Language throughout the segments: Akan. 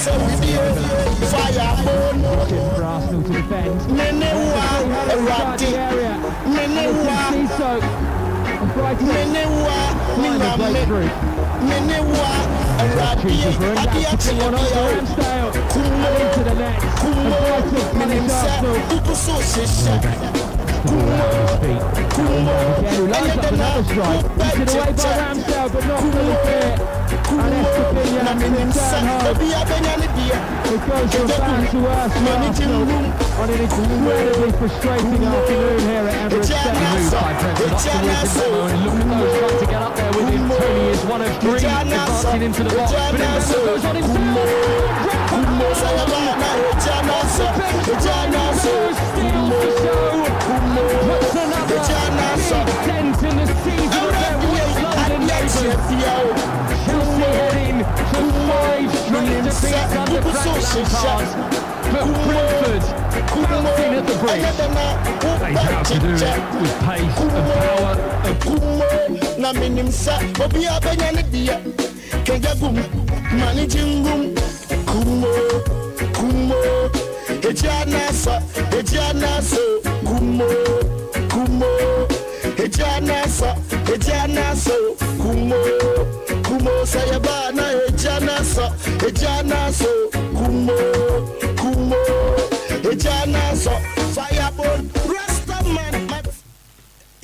Position for Arsenal to defend. Awurade mene wa mene wa me nyame mene wa Awurade ade akye bia o kumo kumo menim sɛ wogu so hyehyɛ kumo kumo ɛyɛ dɛ na wobɛkyekyɛ kumo kumo na menim sɛ obia bɛnya ne deɛ It goes from bad to worse for Arsenal on an incredibly frustrating afternoon here at Emirates Stadium. Moved by Brentford up towards Mbeumo, and look at those trying to get up there with him. Tony is one of three advancing into the box, but Mbeumo goes on himself. Brentford steals the show and puts another big dent in the season of their West London neighbours. Chelsea heading to five straight defeats under Frank Lampard, but Brentford bouncing at the bridge. They have to do it with pace and power. Kumo na menim sɛ obia bɛnya ne deɛ kɛgya gum mane gyingum kumo kumo egya nasa egya nasa kumo kumo egya nasa egya nasa kumo kumo sɛ yɛba na egya nasa egya nasa kumo kumo egya nasa fireball rastaman.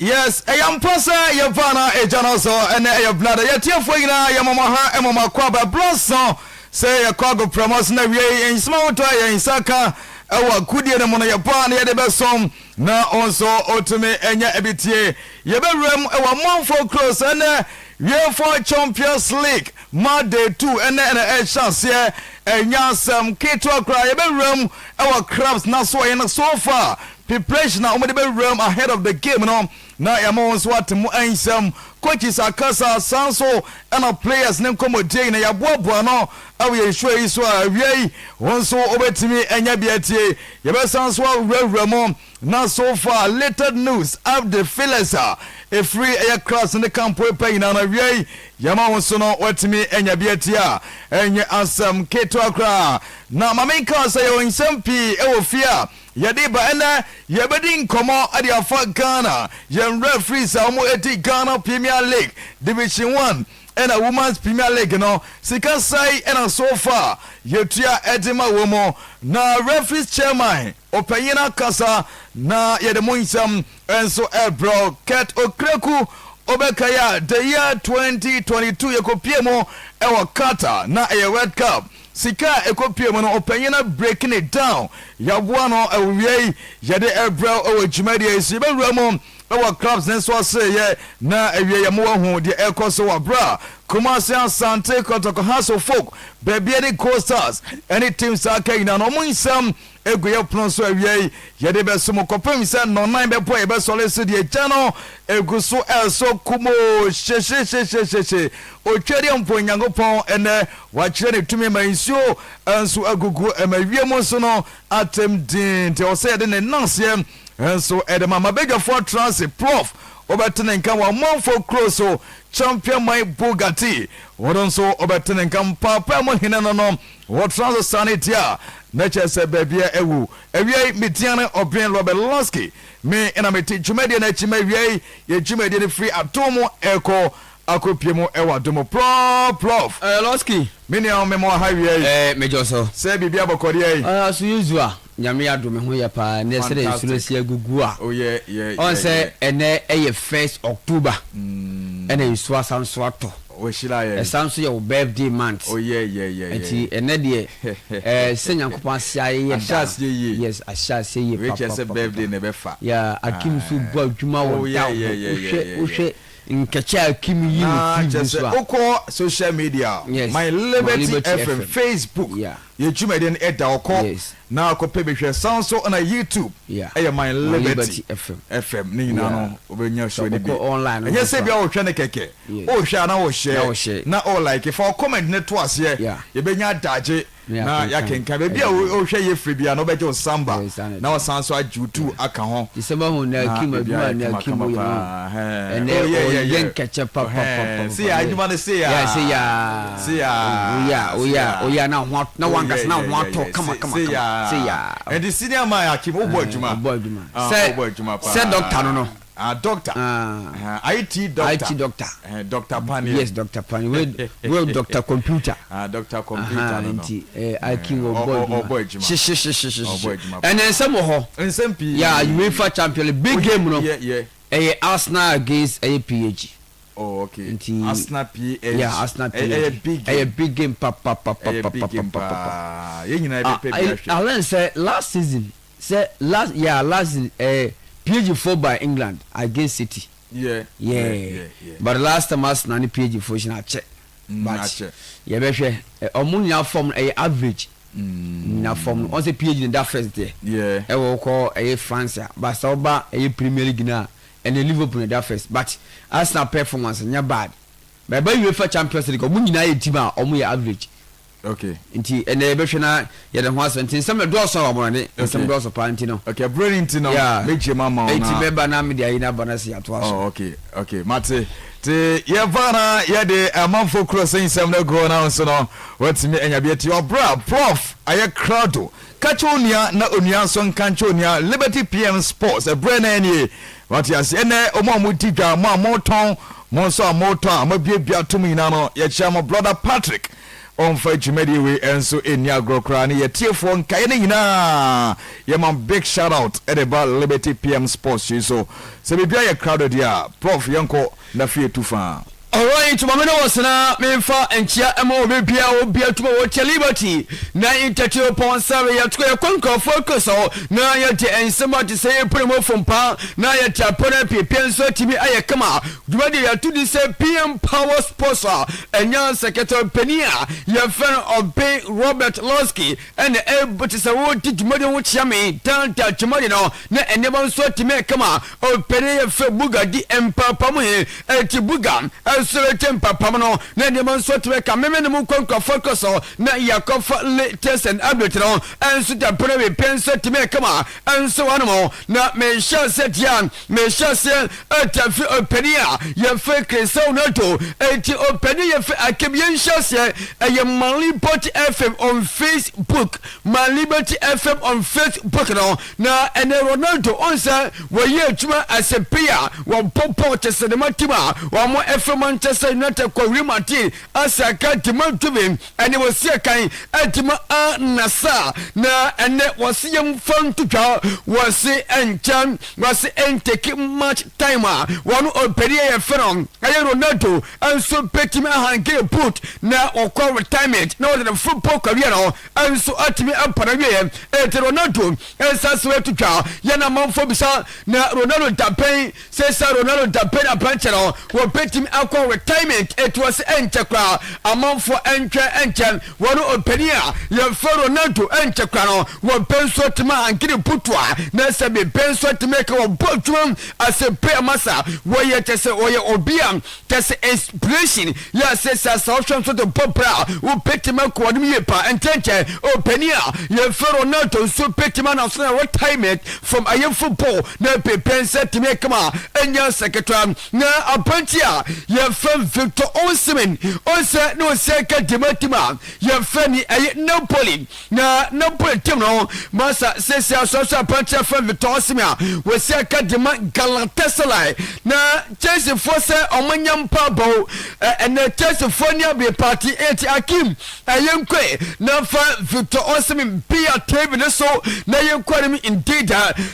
Yes, ɛyɛ mpa sɛ yɛfa no agya no so. Ɛnɛ ɛyɛ blada yɛtiefoɔ nyinaa yɛmɔmɔ ha ɛmɔmɔ akɔ aba blɔsɔ sɛ yɛkɔ agoprama so na wie nsɛm ahotɔ a yɛn nsa ka ɛwɔ akodie no mu no, yɛbɔ a na yɛde bɛsom na wo nso ɔtumi ɛnyɛ ɛbi tie. Yɛbɛwura mu ɛwɔ amanfoɔ kuro sɛ ɛnɛ UEFA Champions League ma day 2 ɛnɛ ɛna ɛhyɛ aseɛ. Ɛnyɛ asɛm ketewa koraa. Yɛbɛwura mu ɛwɔ clubs na so ɔyɛ no so far preparation a wɔde bɛwura mu ahead of the game no, na yɛma wɔn nso ate mu nsɛm. Coaches akasa san so ɛna players ne nkɔmmɔdie na yɛaboaboa no ɛwɔ yɛn show yi so a awia yi wɔn nso wɔbɛtumi anya bi atie. Yɛbɛsan so awurawura mu na so far latest news of the feelers a ɛfiri ɛyɛ class ne campo pɛ nyinaa no, awia yi yɛma wɔn nso no wɔatumi anya bi atie a ɛnyɛ asɛm ketewa koraa. Na maame nka sɛ yɛwɔ nsɛm pii ɛwɔ fie a yɛde ba. Ɛnɛ yɛbɛdi nkɔmmɔ de afa Ghana yɛn referees a wɔn adi Ghana Premier League Division 1 ɛna Women's Premier League no, sika sai ɛna so far yɛtua ɛde ma wɔ mu, na referees chairman ɔpanyin akasa na yɛde mo nsɛm nso ɛbrɛ. Kurt Okraku ɔbɛka a the year 2022 yɛkɔpie mu ɛwɔ Qatar na ɛyɛ World Cup, sika a ɛkɔpie mu no, ɔpanyin no breaking it down. Yɛaboa no ɛwɔ yi yɛde ɛbrɛ ɛwɔ dwumadie yi so. Yɛbɛwura mu ɛwɔ clubs ne nso aseyɛ na awie yɛ mo wahu deɛ ɛkɔ so wɔ abera Kumasi Asante Kɔtɔkɔ, Hearts of Oak, baabi ne Gold Stars ɛne teams aka nyinaa no, ɔmo nsɛm egu yɛ pono so. Awie yi yɛde bɛso mo kɔpem sɛ nnɔnan bɛbɔ yɛbɛsɔre so deɛ gya no egu so ɛso kumo hyehyehyehyehye. Otwa deɛ mpo Nyankopɔn ɛnɛ wakyerɛ ne tumi ma nsuo nso agugu ɛma wiem nso no atem din, nti ɔsɛ yɛde ne nanseɛ nso ɛde ma mabadwafoɔ transe. Prof wɔbɛte ne nka wɔ amanfoɔ kuro so, champion man Bugatti wɔn nso wɔbɛte ne nka mpaapa mu hene no wɔtena so saa ne ti a na kyerɛ sɛ baabi a ɛwu. Awia yi media ne ɔbɛn Robert Losky, me ɛna mete dwumadie no akyi ma awia yi yɛ dwumadie no firi adom mu ɛkɔ akɔpie mu ɛwɔ adom plɔplɔf. Losky. Me nua, mema wɔ ha wia yi. Mejɔ so. Sɛ biribi abɔkɔdeɛ yi. So usual, Nyame adom, ho yɛ paa. Nɛ sɛdeɛ nsuo no asi agugu a Oh yeah. Ɔn sɛ ɛnɛ ɛyɛ 1st October, ɛna nsuo asan so atɔ. Wɔhyira yɛ. Ɛsan so yɛ wo birthday month. Oh yeah. Nti ɛnɛ deɛ sɛ Nyankopɔn ase ayɛ Ahyɛ da. Aseɛ yie. Yes, ahyɛ aseɛ yie. Wei kyerɛ sɛ birthday na ɛbɛfa. Yeah, Akim so bɔ adwuma wɔ da ho. Wohwɛ wohwɛ nkɛkyɛ a Akim yi na wɔ TV kyerɛ so sɛ a wokɔ social media, My My Liberty Liberty FM FM. Facebook, yɛ dwumadie no ɛda ɔkɔ na akɔpɛ bi hwɛ. San so na YouTube ɛyɛ My My Liberty Liberty FM. FM ne nyinaa no wobɛnya show no Sɛ bi. wokɔ online no Ɛnyɛ nso sɛ a bia wohwɛ ne kɛkɛ, wohwɛ a na Na wohyɛ wohyɛ. na o like, fa wo comment ne to aseɛ. Yɛbɛnya adagye. Na yɛakenkan. Baabi a wohwɛ yɛ firi biara no, wobɛgye wo samba na wasan nso agye wo tu aka ho. Na biribiara yɛ kamakama paa. Ɛhɛn. Oh, yeah, yeah, yeah. Ɛhɛn. Se ya, adwuma no se ya. Se ya. Se ya. Oh, yeah, yeah, yeah. Se ya. Ɛnti senior man Akim, wobɔ adwuma. Wobɔ adwuma paa. Sɛ doctor no no. Ah, doctor. Ah, IT doctor. IT doctor. Eh, doctor Paneɛ. Yes, doctor Paneɛ. Wey, wey doctor computer. Ah, doctor computer no no. Nti, eh, Akin ɔbɔ adwuma. Ɔbɔ adwuma. Hyehyɛ hyehyɛ hyehyɛ. Ɔbɔ adwuma. Ɛnɛ nsɛm wɔ hɔ. Nsɛm pii. Yeah, UEFA Champions League big game no. Yeah, yeah. Ɛyɛ Arsenal against ɛyɛ PSG. Oh, okay. Nti, Arsenal PSG. Yeah, Arsenal PSG. Ɛyɛ big game. Ɛyɛ big game pa pa pa pa Ɛyɛ pa big pa game pa pa pa. paa. Yɛn nyinaa yɛbɛpɛ bi ahwɛ. Alain sɛ last season sɛ last yeah last season eh, PSG fo by England against City. Yeah, yeah. But last time Arsenal ne PSG fo hyɛ akyɛ. But akyɛ. yɛbɛhwɛ ɔmo nyinaa form no ɛyɛ average. Nyinaa form no ɔn sɛ PSG ne da first deɛ. Ɛwɔ kɔ ɛyɛ France a, but sɛ ɔba ɛyɛ Premier League na ɛnɛ Liverpool ne da first, but Arsenal performance nyɛ bad. But ɛba UEFA Champions League ɔmo nyinaa yɛ team a ɔmo yɛ average. Nti ɛnɛ yɛbɛhwɛ na yɛde ho asɛm, nti nsɛm ɛdɔɔso a wɔn ne nsɛm dɔɔso paa nti no. Okay, aburo ni nti no. Megye ma ma wo na. Eti bɛba na mede ayi na aba na se yɛatoa so. Oh, okay, mate. Te yɛfa na yɛde amanfo kuro sɛ nsɛm no agu na nso no watumi anya bi ati. Ɔbra prof ayɛ krado. Ka kyerɛ onua na onua nso nka nkyerɛ onua. Liberty PM Sports ɛbrɛ na ɛnie. Wate ase ɛnɛ ɔmo a mo di dwa, mo a motɔn, mo nso a motɔ a moabiabia atom nyinaa no, yɛkyia mo. Brother Patrick ɔmfa dwumadie wei nso nni agorɔ koraa ne yɛtiefoɔ nkaeɛ no nyinaa, yɛma big shout out ɛde ba Liberty PM Sports yi so. Sɛ biribi ayɛ crowded deɛ a, Prof yɛnkɔ na fie tu faa. Alright, maame no wɔ sena memfa nkyia ma obi bia obi atuma wɔ kyɛ Liberty na ntakyire pɔn sɛ yɛtokɔ yɛkɔ nkurɔfoɔ kɔ so na yɛde nsɛm a te sɛ yɛpere mu fompa na yɛte apɔ no apiepie nso atumi ayɛ kama. Dwumadi yɛto di sɛ PM Power Sports a ɛnya sɛkɛtɛ panin a yɛfrɛ no Ɔben Robert Losky ɛna ɛbɔ te sɛ wɔredi dwumadi ho kyea me daadaa dwumadi no na nneɛma nso atumi ayɛ kama. Ɔpanin yɛfrɛ Buga di mpaapam he, enti Buga nso bɛgye mpaapam no na nneɛma nso atumi ayɛ kama. Meme ne mo nkɔ nkurɔfoɔ kɔ so na yɛakɔfa latest and update no nso da pɛ no wepɛ nso atumi ayɛ kama nso wɔ hanom. Na mehyɛ aseɛ deɛ a mehyɛ aseɛ ɛtafi ɔpanin a yɛfrɛ Cristiano Ronaldo. Enti ɔpanin yɛfrɛ Akim, yɛnhyɛ aseɛ ɛyɛ My Liberty FM on Facebook, My Liberty FM on Facebook no. Na ɛnɛ Ronaldo ɔn sɛ wɔyɛ adwuma as a player, wɔbɔ bɔɔl kyɛ sɛ ne ma team a wɔn ɛfrɛ Manchester United kɔ Real Madrid asaka dima Juve ɛne wɔsi akan adima Al Nassr. Na ɛnɛ wɔsi yɛn fa ntotwa, wɔsi ɛnkyɛn, wɔsi ɛntake much time a wɔn ɔpanin yɛ fɛ no ɛyɛ Ronaldo nso bɛtumi ahange boot na wɔkɔ retirement na wɔde ne football career no nso atumi apa no awieɛ. Enti Ronaldo nsa so atu twa yɛn amanfoɔ bisa na Ronaldo dabɛn sɛ sɛ Ronaldo dabɛn aberanteɛ no wɔbɛtumi akɔ retirement. Enti wɔ sɛ ɛnkyɛ koraa amanfoɔ ɛntwɛn ɛnkyɛ wɔn ɔpanin a yɛfrɛ Ronaldo ɛnkyɛ koraa no wɔbɛ nso atumi ahankiri butu a na sɛ bebɛ nso atumi aka wɔbɔ adwuma ase pɛ masa wɔyɛ kyɛ sɛ wɔyɛ obi a Kyɛ sɛ inspiration yɛ sɛ sɛ sɛ wohwɛ nso de bɔ bra a wobɛtumi akɔ w'anim yie paa. Nkyɛnkyɛn ɔpanin a yɛfrɛ Ronaldo nso bɛtumi ananso na retirement from ayɛ football na pepɛ nsa tumi akama ɛnyɛ asɛ ketewa. Na aberanteɛ a yɛfrɛ Victor Osimhen ɔnsɛ ne ɔsɛ ka dema tim a yɛfrɛ ne ɛyɛ Napoli. Na Napoli team no masa sɛsi asɔsɔ aberanteɛ afrɛ Victor Osimhen a wɔsi aka de ma Galatasaray. Na Chelsea foɔ sɛ ɔmo nya mpaabɔ ɛnɛ Chelsea foɔ ni abere party eti Akim ɛyɛ nkoe na fa Victor Osimhen bia TV ne so na yɛ nkɔ anim indeed.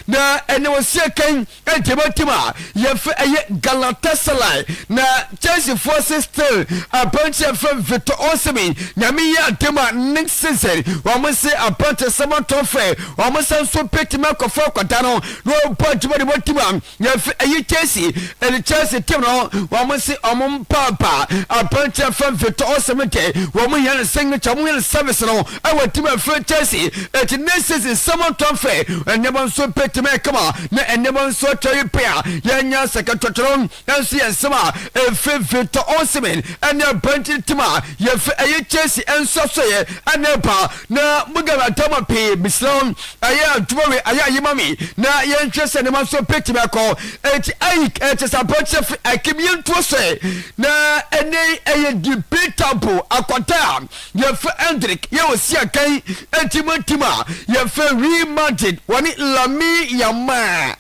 Na ɛnɛ wɔsi akan Ɛnkyɛ team a yɛfrɛ ɛyɛ Galatasaray na Chelsea foɔ se still aberanteɛ yɛfrɛ Victor Osimhen, Nyame yɛ adom a next season wɔn se aberanteɛ sɛ mɔtɔ frɛ wɔn sɛ nso bɛtumi akɔfa akwadaa no na ɔbɔ adwuma de bɔ team a yɛfrɛ ɛyɛ Chelsea. Ɛne Chelsea team no wɔn se wɔn mpaapa aberanteɛ yɛfrɛ Victor Osimhen de wɔn hia ne signature, wɔn hia ne service no ɛwɔ team a ɛfrɛ Chelsea. Eti next season sɛ mɔtɔ frɛ nneɛma nso bɛtumi ayɛ kama na nneɛma nso atwa yi pɛ a yɛnya sɛkɛtɔtɔrɔ nso yɛ nsɛm a ɛfiri yɛfɛ Victor Osimhen ɛne aberanteɛ team a yɛfɛ ɛyɛ Chelsea nso asɔeɛ ɛna ɛba. Na Mugabe adama pii, mesrɛ wo, ɛyɛ adwuma wei ayɛ ayi ma me na yɛnhwɛ sɛ nneɛma nso bɛtumi akɔ. Enti Ayik ɛkyɛ sɛ aberanteɛ fi Akim yɛntuo sɛ na ɛnɛ ɛyɛ debatable akwadaa a yɛfɛ Endrick yɛ ɔsi akan enti ma team a yɛfɛ Real Madrid wɔne Lamine Yamal.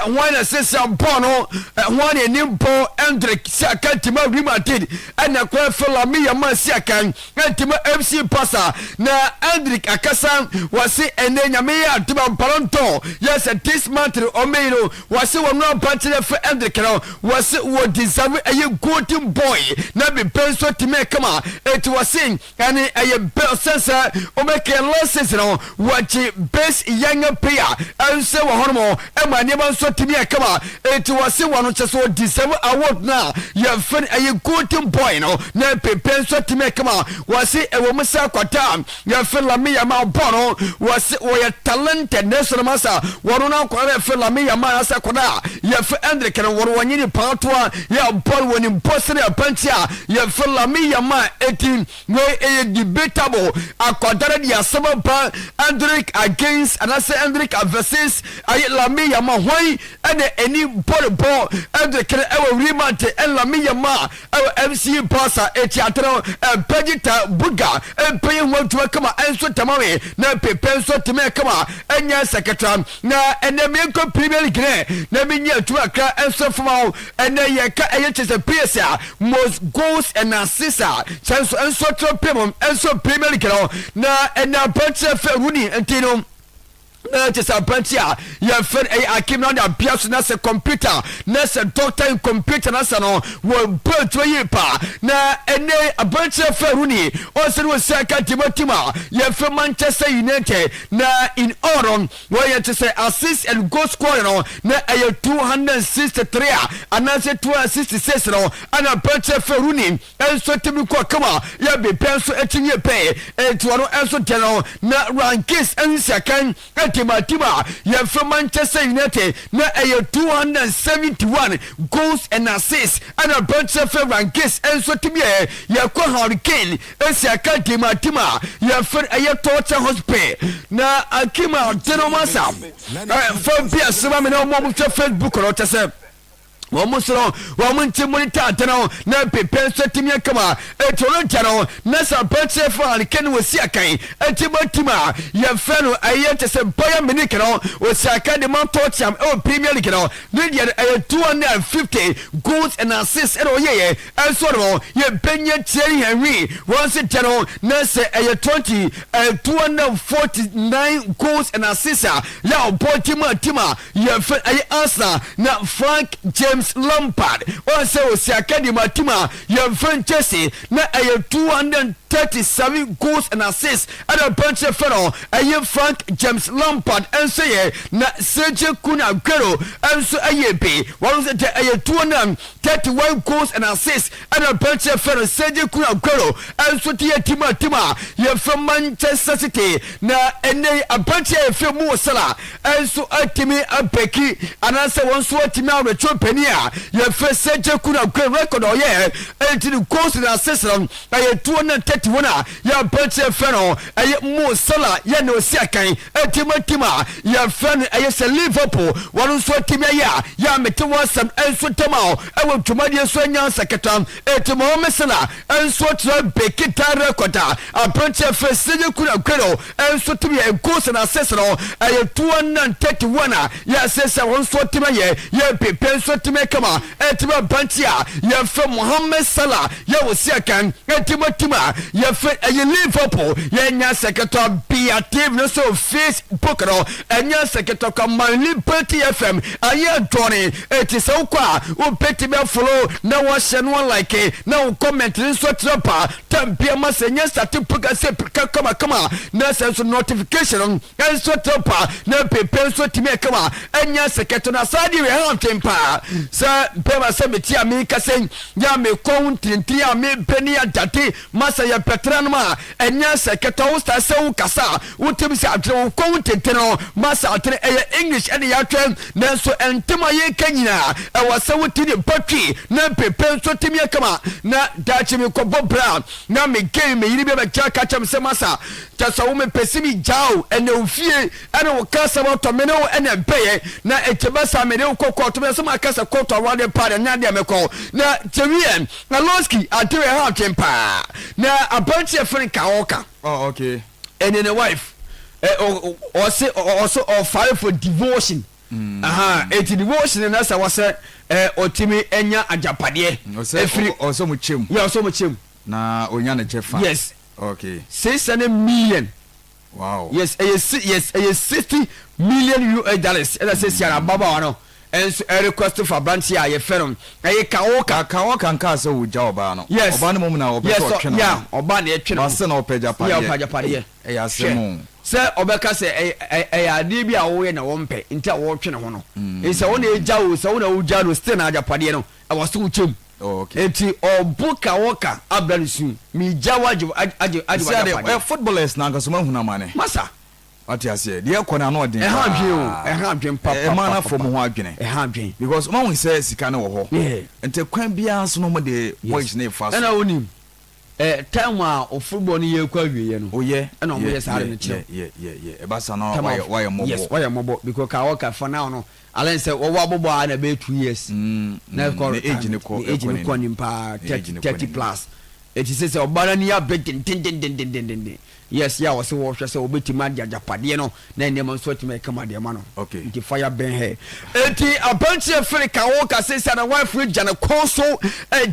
Hwan na sɛsɛ bɔɔl no, hwan na ɛnim bɔ Endrick si akan team a Real Madrid ɛna kwan fɛ Lamine Yamal si akan enti ma FC Barca? Na Endrick akasa, wɔse ɛnɛ Nyame yɛ adom a Ballon d'Or yɛ sɛ this month no ɔmɛyi no. Wɔse wɔn aberanteɛ no fɛ Endrick no, wɔse wɔ deserve ɛyɛ golden boy na bibɛ nso tumi kama. Enti wɔse ɛne ɛyɛ bɛ ɔsɛn sɛ ɔmɛkɛ last season no wɔgye best young player ɛnso wɔ hɔ nom ɛma nneɛma nso tumi kama. Enti wɔse wɔn kyɛ sɛ wɔ deserve award no a yɛfɛ no ɛyɛ golden boy no na bibɛ nso tumi kama. Wɔse ɛwɔ mu sɛ akwadaa Yɛfrɛ Lamine Yamal bɔ no, wɔse wɔyɛ talented, nanso no masa wɔn no akwadaa no yɛfrɛ Lamine Yamal anaasɛ akwadaa a yɛfrɛ Endrick no, wɔn wɔnye ne paatoa yɛ bɔɔl wɔ ne bɔ sɛdeɛ aberanteɛ a yɛfrɛ Lamine Yamal. Eti wei ɛyɛ debatable, akwadaa no de asɛm aba, Endrick against anaasɛ Endrick versus ayɛ Lamine Yamal, hwan ɛna ɛni bɔɔl bɔ, Endrick no ɛwɔ Real Madrid ɛna Lamine Yamal Ɛwɔ MC Barca etiate no, Mpɛgye ta Buga mpɛyɛ ho adwuma kama nso tamawe na pepɛ nso teme kama ɛnyɛ sɛkɛtra. Na ɛnɛ menkɔ Premier League nɛ na menyɛ adwuma kakra nso fama wo. Ɛnɛ yɛka ɛyɛ kyɛ sɛ PS a most goals and assists a kyɛ nso nso trɛ pem nso Premier League no, na ɛnɛ aberanteɛ fɛ Rooney nti no na kyɛ sɛ aberante a yɛfrɛ no ɛyɛ Akim na ɔde abea so na sɛ computer na sɛ doctor in computer na sɛ no wɔ bɔ adwuma yie paa. Na ɛnɛ aberante a yɛfrɛ Rooney ɔsɛ no wɔsi aka dema team a yɛfrɛ Manchester United, na in all no wɔyɛ kyɛ sɛ assist and goal scoring no na ɛyɛ 263 a anaasɛ 266 no ɛna aberante a yɛfrɛ Rooney nso tumi kɔ kama yɛ bepɛ nso akyi yie pɛɛ. Enti ɔno nso deɛ no na rankings nsiakan timatim a yɛfrɛ Manchester United na ɛyɛ 271 goals and assists ɛna aberanteɛ fɛ rankings nso tumi yɛ. Yɛkɔ Harry Kane nsiakan timatim a yɛfrɛ ɛyɛ Tottenham Hotspur na Akim a ɔde no masa fa bi asɛm amena wɔn a wɔhwɛ Facebook no kyɛ sɛ wɔn nso no wɔn nti mu ne taate no na mpepɛ nso atumi akama. Eti ɔno nkyɛ no na sɛ aberanteɛ fo anke no wɔsi akan eti ma tim a yɛfrɛ no ɛyɛ kyɛ sɛ Bayern Munich no wɔsi akan de ma Tottenham ɛwɔ Premier League no ne deɛ no ɛyɛ 250 goals and assists ɛna ɔyɛyɛ. Ɛnso no yɛbɛnya Thierry Henry wɔn nso deɛ no na sɛ ɛyɛ 20 249 goals and assists a yɛ ɔbɔ ti ma tim a Yɛfrɛ ɛyɛ Arsenal na Frank James Lampard ɔn sɛ ɔsi academy atim a yɛmfrɛ no Chelsea na ɛyɛ 237 goals and assists ɛna aberanteɛ fɛ no ɛyɛ Frank James Lampard nso yɛ, na Sergio Kun Aguero nso ɛyɛ bi, wɔn nso deɛ ɛyɛ 231 goals and assists ɛna aberanteɛ fɛ no Sergio Kun Aguero nso de yɛ team a team a yɛfrɛ Manchester City. Na ɛnɛ yi aberanteɛ a yɛfrɛ Mo Salah nso atumi abɛki anaasɛ wɔn nso atumi awerɛkyerɛ panin a yɛfrɛ Sergio Kun Aguero record a ɔyɛ. Ɛnti no goals na assists no ɛyɛ 231 a yɛ aberanteɛ yɛfrɛ no ɛyɛ Mo Salah yɛ na ɔsi akan ɛti ma team a yɛfrɛ no ɛyɛ sɛ Liverpool. Wɔn nso atumi ayɛ a yɛ a mete wɔn asɛm nso tam a ɛwɔ dwumadie so anya nsakata. Ɛti Mohamed Salah nso atumi abɛki daa record a aberanteɛ yɛfrɛ Sergio Kun Aguero nso tumi yɛ goals and assists no ɛyɛ 231 a yɛasɛ sɛ wɔn nso tumi yɛ yɛ pepe nso tumi kama. Ɛtumi aberanteɛ a yɛfrɛ Mohamed Salah yɛ wɔ si akan ɛtumi tim a yɛfrɛ ɛyɛ Liverpool. Yɛnya sɛkɛtɔ bia TV no so, Facebook no ɛnya sɛkɛtɔ ka my Liberty FM ayɛ dɔne. Ɛti sɛ wokɔ a wobɛtumi afollow na wɔahyɛ no like na wo comment no nso akyerɛ pa tam bia ma sɛ nyɛ start program sɛ kama kama na sɛ nso notification no nso trɛ pa na pepe nso tumi kama ɛnya sɛkɛtɔ. Na saa deɛ wɛ ha ntwen paa. Sɛ bɛrima sɛ mete a mekasa yi, yɛ a mekɔ ho ntinintini a mebrɛ ne adade ma sɛ yɛbɛtena nom a, ɛnyɛ sɛ kɛtɛ wo style sɛ wo kasa a wotumi sɛ adwene wo kɔ ho ntenten no ma sɛ adwene ɛyɛ English ɛne yɛatwɛn nanso ntem a yɛka nyinaa ɛwɔ sɛ wote ne batwi na mpepe nso tumi akama na daakye mekɔbɔ bra na me gay me yere bi abɛgyina ka kyerɛ me sɛ masa kyɛ sɛ wo mepɛ sɛ megyaa wo ɛnɛ wo fie ɛne wo ka asɛm atɔ me ne wo ɛna ɛbɛyɛ na ɛkyɛ bɛ saa mede wo kɔ kɔɔto me sɛ maka sɛ kɔɔto awadeɛ paa deɛ nyɛ adeɛ mekɔ na kyɛwiɛ na Lonsky ade wɔ ɛha adwen paa na aberanteɛ fene ka ɔka. Oh, okay. Ɛne ne wife ɔse ɔse ɔfare for devotion. Aha, eti devotion na sɛ wɔsɛ ɔtumi anya agyapadeɛ. Ɔsɛ ɔsɛ ɔmo kyɛm. Yeah, ɔsɛ ɔmo kyɛm. Na onya ne kyɛfa. Yes. Okay. 600 million. Wow. Yes, ɛyɛ si yes ɛyɛ 60 million US dollars ɛna sɛ si ara ababaawa no ɛnso ɛrequest for aberanteɛ a yɛfɛ no ɛyɛ Kaoka. Kaoka nkaa sɛ wogya ɔbaa no. Yes. Ɔbaa no mom na ɔpɛ sɛ ɔtwe no. Yeah, ɔbaa na ɛtwe no. Ɔsɛ na ɔpɛ agyapadeɛ. Yeah, ɔpɛ agyapadeɛ. Ɛyɛ asɛm o. Sɛ ɔbɛka sɛ ɛyɛ adeɛ bi a wɔyɛ na wɔmpɛ nti a wɔretwe ne ho no. Sɛ wo na egya o, sɛ wo na wogya no, still na agyapadeɛ no ɛwɔ so wokyɛm. Oh, okay. Nti ɔbo ka wɔka abra ne su. Megya wo agye agye agye w'agyapadeɛ. Footballers na ankasa ɔmo ahunu amane. Masa. Wate aseɛ, deɛ ɛkɔ no ano ɔden paa. Ɛha adwene o, ɛha adwene pa pa pa. Ɛma no afɔ mo ho adwene. Ɛha adwene. Because ɔmo ahu sɛ sika no wɔ hɔ. Nti kwan biara so no ɔmo de boys no fa so. Ɛna wonim, time a o football no yɛ kɔ awieɛ no. Oyɛ. Ɛna ɔmo yɛ saa de no kyerɛw. Yɛ, ɛba sa no wayɛ wayɛ mmɔbɔ. Yes, wayɛ mmɔbɔ because ka ɔka for now no, alɛn sɛ wɔwɔ abɔbɔ a na ɛbɛyɛ 2 years. Na ɛkɔ ne age ne kɔ ne age ne kɔ anim paa, 30 plus. Eti sɛ ɔbaa no ani abere dendendendendenden. Yes, yɛ a wɔsɛ wɔhwɛ sɛ wɔbɛtumi agye agyapadeɛ no na nneɛma nso atumi ayɛ kama deɛ ma no. Nti fire burn her. Eti aberanteɛ fere ka wo ka sɛ sɛ na wife no gya ne kɔn so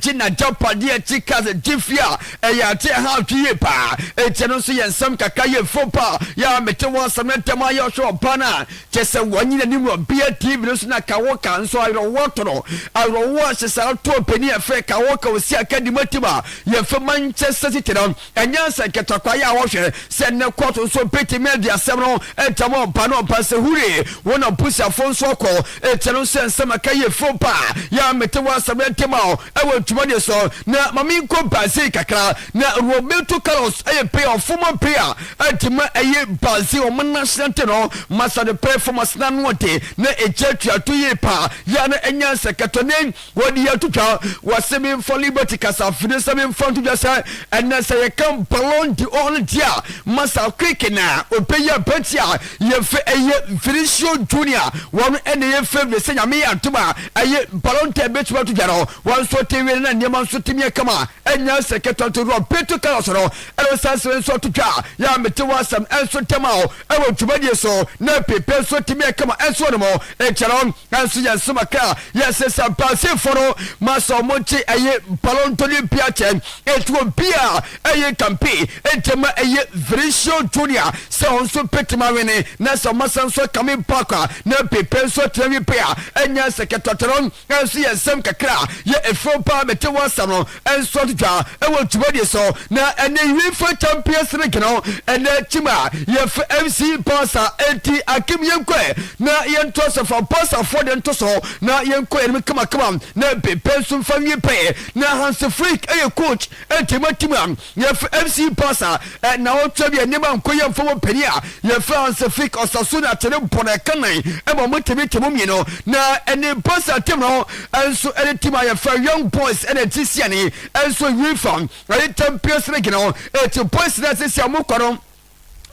gye n'agyapadeɛ akyi ka sɛ gye fie a ɛyɛ ade ɛha adwe yie paa. Eti ɛno nso yɛ nsɛm kakra yɛ fo paa yɛ a mete wɔn asɛm no ntɛm a yɛ ɔhwɛ ɔbaa no a kyɛ sɛ wɔnyi n'anim wɔ bia TV no so na ka wo ka nso awerɛhoɔ ato no. Awerɛhoɔ a hyɛ saa to ɔpanin a ɛfrɛ ka wo ka osi aka di mu atim a yɛmfa Manchester City no. Ɛnyɛ nsɛnkɛtɔ kwa yɛ a wɔhwɛ sɛ nnɛ kɔɔto nso betumi adi asɛm no ntam ɔba ne ɔba sɛ hure wɔn abusuafo nso akɔ etia no nso yɛ nsɛm a ɛka yɛ fo pa yɛ a mete wɔ asɛm no ntɛm a ɛwɔ dwumadie so na ma menkɔ Brazil kakra na Roberto Carlos ɛyɛ player ɔfoma player ɛde ma ɛyɛ Brazil ɔmo national team no masa de performance na ano ɔde na ɛgya tuato yie paa yɛ a na ɛnyɛ nsɛnkɛtɔ ne Wɔde yɛn to dwa. Wɔse memfa Liberty kasafide sɛ memfa nto dwa sɛ ɛnɛ sɛ yɛka Ballon d'Or no deɛ a, Masa Quick na ɔbɛyi aberanteɛ a yɛfrɛ ɛyɛ Vinicius Junior. Wɔn ɛna ɛyɛ favourite sɛ Nyame yɛ adom a ɛyɛ Ballon d'Or bɛtumi ato dwa no. Wɔn nso te wei no na nneɛma nso tumi yɛ kama. Ɛnyɛ sɛ ketewa nti Roberto Carlos no ɛna ɔsan sɛ nso ato dwa yɛ a mete wɔ asɛm ɛnso ntɛm a ɛwɔ dwumadie so na pepe nso tumi yɛ kama ɛnso wɔ ne mo nkyɛn no. Nanso yɛn nsɛm aka yɛ sɛ sɛ Brazilfo no ma sɛ ɔmo gye ɛyɛ Ballon d'Or no bi akyɛ enti obi a ɛyɛ kampe nti ma ɛyɛ Vinicius Junior sɛ ɔno nso bɛtumi awene na sɛ ɔmo asan nso kame back a na Pepe nso atena wi pɛ a ɛnyɛ sɛ kɛtɔtɔrɔ nso yɛ nsɛm kakra yɛ efiri paa mete wɔ asɛm no nso ato dwa wɔ dwumadie so na ɛne UEFA Champions League no ɛnɛ team a yɛfɛ FC Barca. Enti Akim, yɛnkɔ na yɛnto so fa Barcafoɔ de nto so na yɛnkɔ yɛn kamakama na Pepe nso mfa nwie pɛyɛ na Hansi Flick ɛyɛ coach. Enti ma team a yɛfɛ FC Barca na ɔtwa bi nneɛma nkɔ yɛ mfa wɔ panin a yɛfɛ Hansi Flick Osasuna akyere bɔ no ɛka nan ɛma ɔmo tumi tɛmu mmienu na ɛne Barca team no nso ɛne team a yɛfɛ Young Boys ɛna ɛti siane nso UEFA ɛne Champions League no. Eti boys na ɛsɛ sɛ ɔmo kɔ no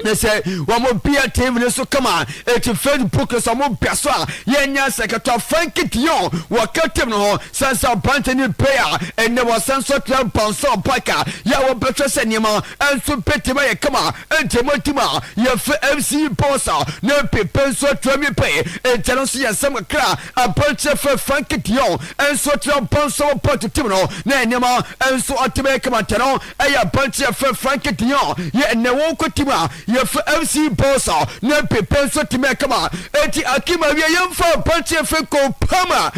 na sɛ wɔn bia TV no so kama eti Facebook so wɔn bia so a yɛnyɛ sɛ kɛtɔ Frankie de Jong wɔka team no ho sɛn sɛ aberante ne player ɛnɛ wɔsan so tena Bansɔ Park a yɛ a wɔbɛhwɛ sɛ nneɛma nso bɛtumi ayɛ kama nti mo team a yɛfɛ FC Barca na Pepe nso atwa mi pɛ nti no nso yɛ nsɛm kakra aberante fɛ Frankie de Jong nso tena Bansɔ Park team no na nneɛma nso atumi ayɛ kama nti no ɛyɛ aberante fɛ Frankie de Jong yɛ ɛnɛ wɔn kɔ team a. yɛfrɛ FC Barca na Pepe nso tumi ɛkama. Eti Akim awie yɛmfa aberanteɛ fɛ Cole Palmer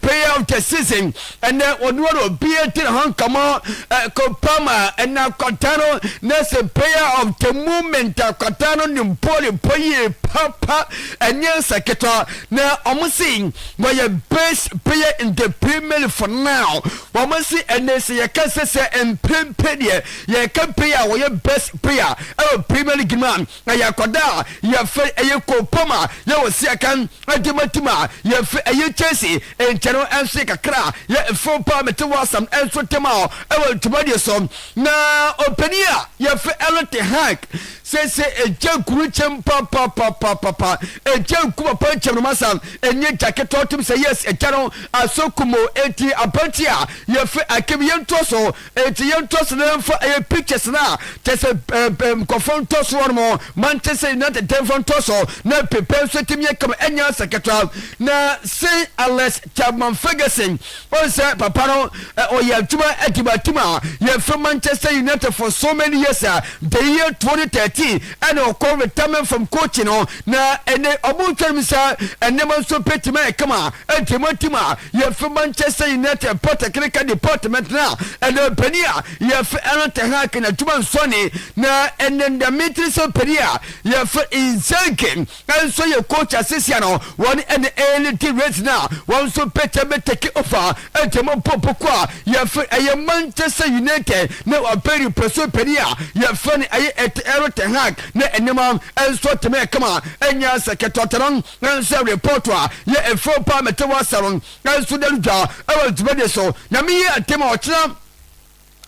player of the season ɛnɛ ɔno ara obi adi ne ho nkɔmmɔ. Cole Palmer ɛnɛ akwadaa no na sɛ player of the moment, akwadaa no ne bɔɔl bɔ yie papa, ɛnyɛ nsa ketewa na ɔmo se wɔyɛ best player in the Premier League for now. Wɔn se ɛnɛ sɛ yɛka sɛ mpempe deɛ yɛka player a wɔyɛ best player ɛwɔ Premier League mu a, ɛyɛ akwadaa a yɛfɛ ɛyɛ Cole Palmer yɛwɔ si akan ɛde ma team a yɛfɛ ɛyɛ Chelsea. Nkyɛn no ɛnso yɛ kakra yɛ mfo paa mete wɔ asam ɛnso tɛm a ɛwɔ dwumadie so. Na ɔpanin a yɛfɛ Erik ten Hag sɛsɛ ɛgya nkuru kyɛm papapapapa, ɛgya nku papa nkyɛm no masa ɛnyɛ gya ketewa tom sɛ yes, ɛgya no asɔ kumo. Enti aberante a yɛfɛ Akim, yɛntoa so, enti yɛntoa so na yɛmfa ɛyɛ pictures no a kyɛ sɛ nkɔfo ntɔ so hɔ nom. Manchester United dɛmfo ntɔ so na pepe nso tumi yɛ kama, ɛnyɛ asɛ ketewa. Na Sir Alex Chapman Ferguson ɔn sɛ papa no ɔyɛ adwuma adi ma team a yɛfrɛ Manchester United for so many years a the year 2013 ɛna ɔkɔ retirement from coaching no. Na ɛnɛ ɔmo ntwa no sɛ ɛnneɛma nso bɛtumi ayɛ kama ɛnti ma team a yɛfrɛ Manchester United pɔ technical department na ɛnɛ panin a yɛfrɛ Erik ten Hag na adwuma nsɔne. Na ɛnɛ ndɛmitiri sɛ panin a yɛfrɛ Inzaghi nso yɛ coach asesia no, wɔn ɛne ɛyɛ race na wɔn nso pɛkyɛ bɛ take over ɛnti mo bɔ boko a yɛfrɛ ɛyɛ Manchester United na wabɛri pɛso panin a yɛfrɛ no ɛyɛ Erik ten Hag na nneɛma nso tɛmɛ ɛkama, ɛnyɛ sɛ kɛtɔtɛrɛ nso report a yɛ efo pa mɛtɛ wɔ asɛm nso dɛm dwa ɛwɔ dwumadie so. Na mi yɛ atɛm a ɔkyerɛ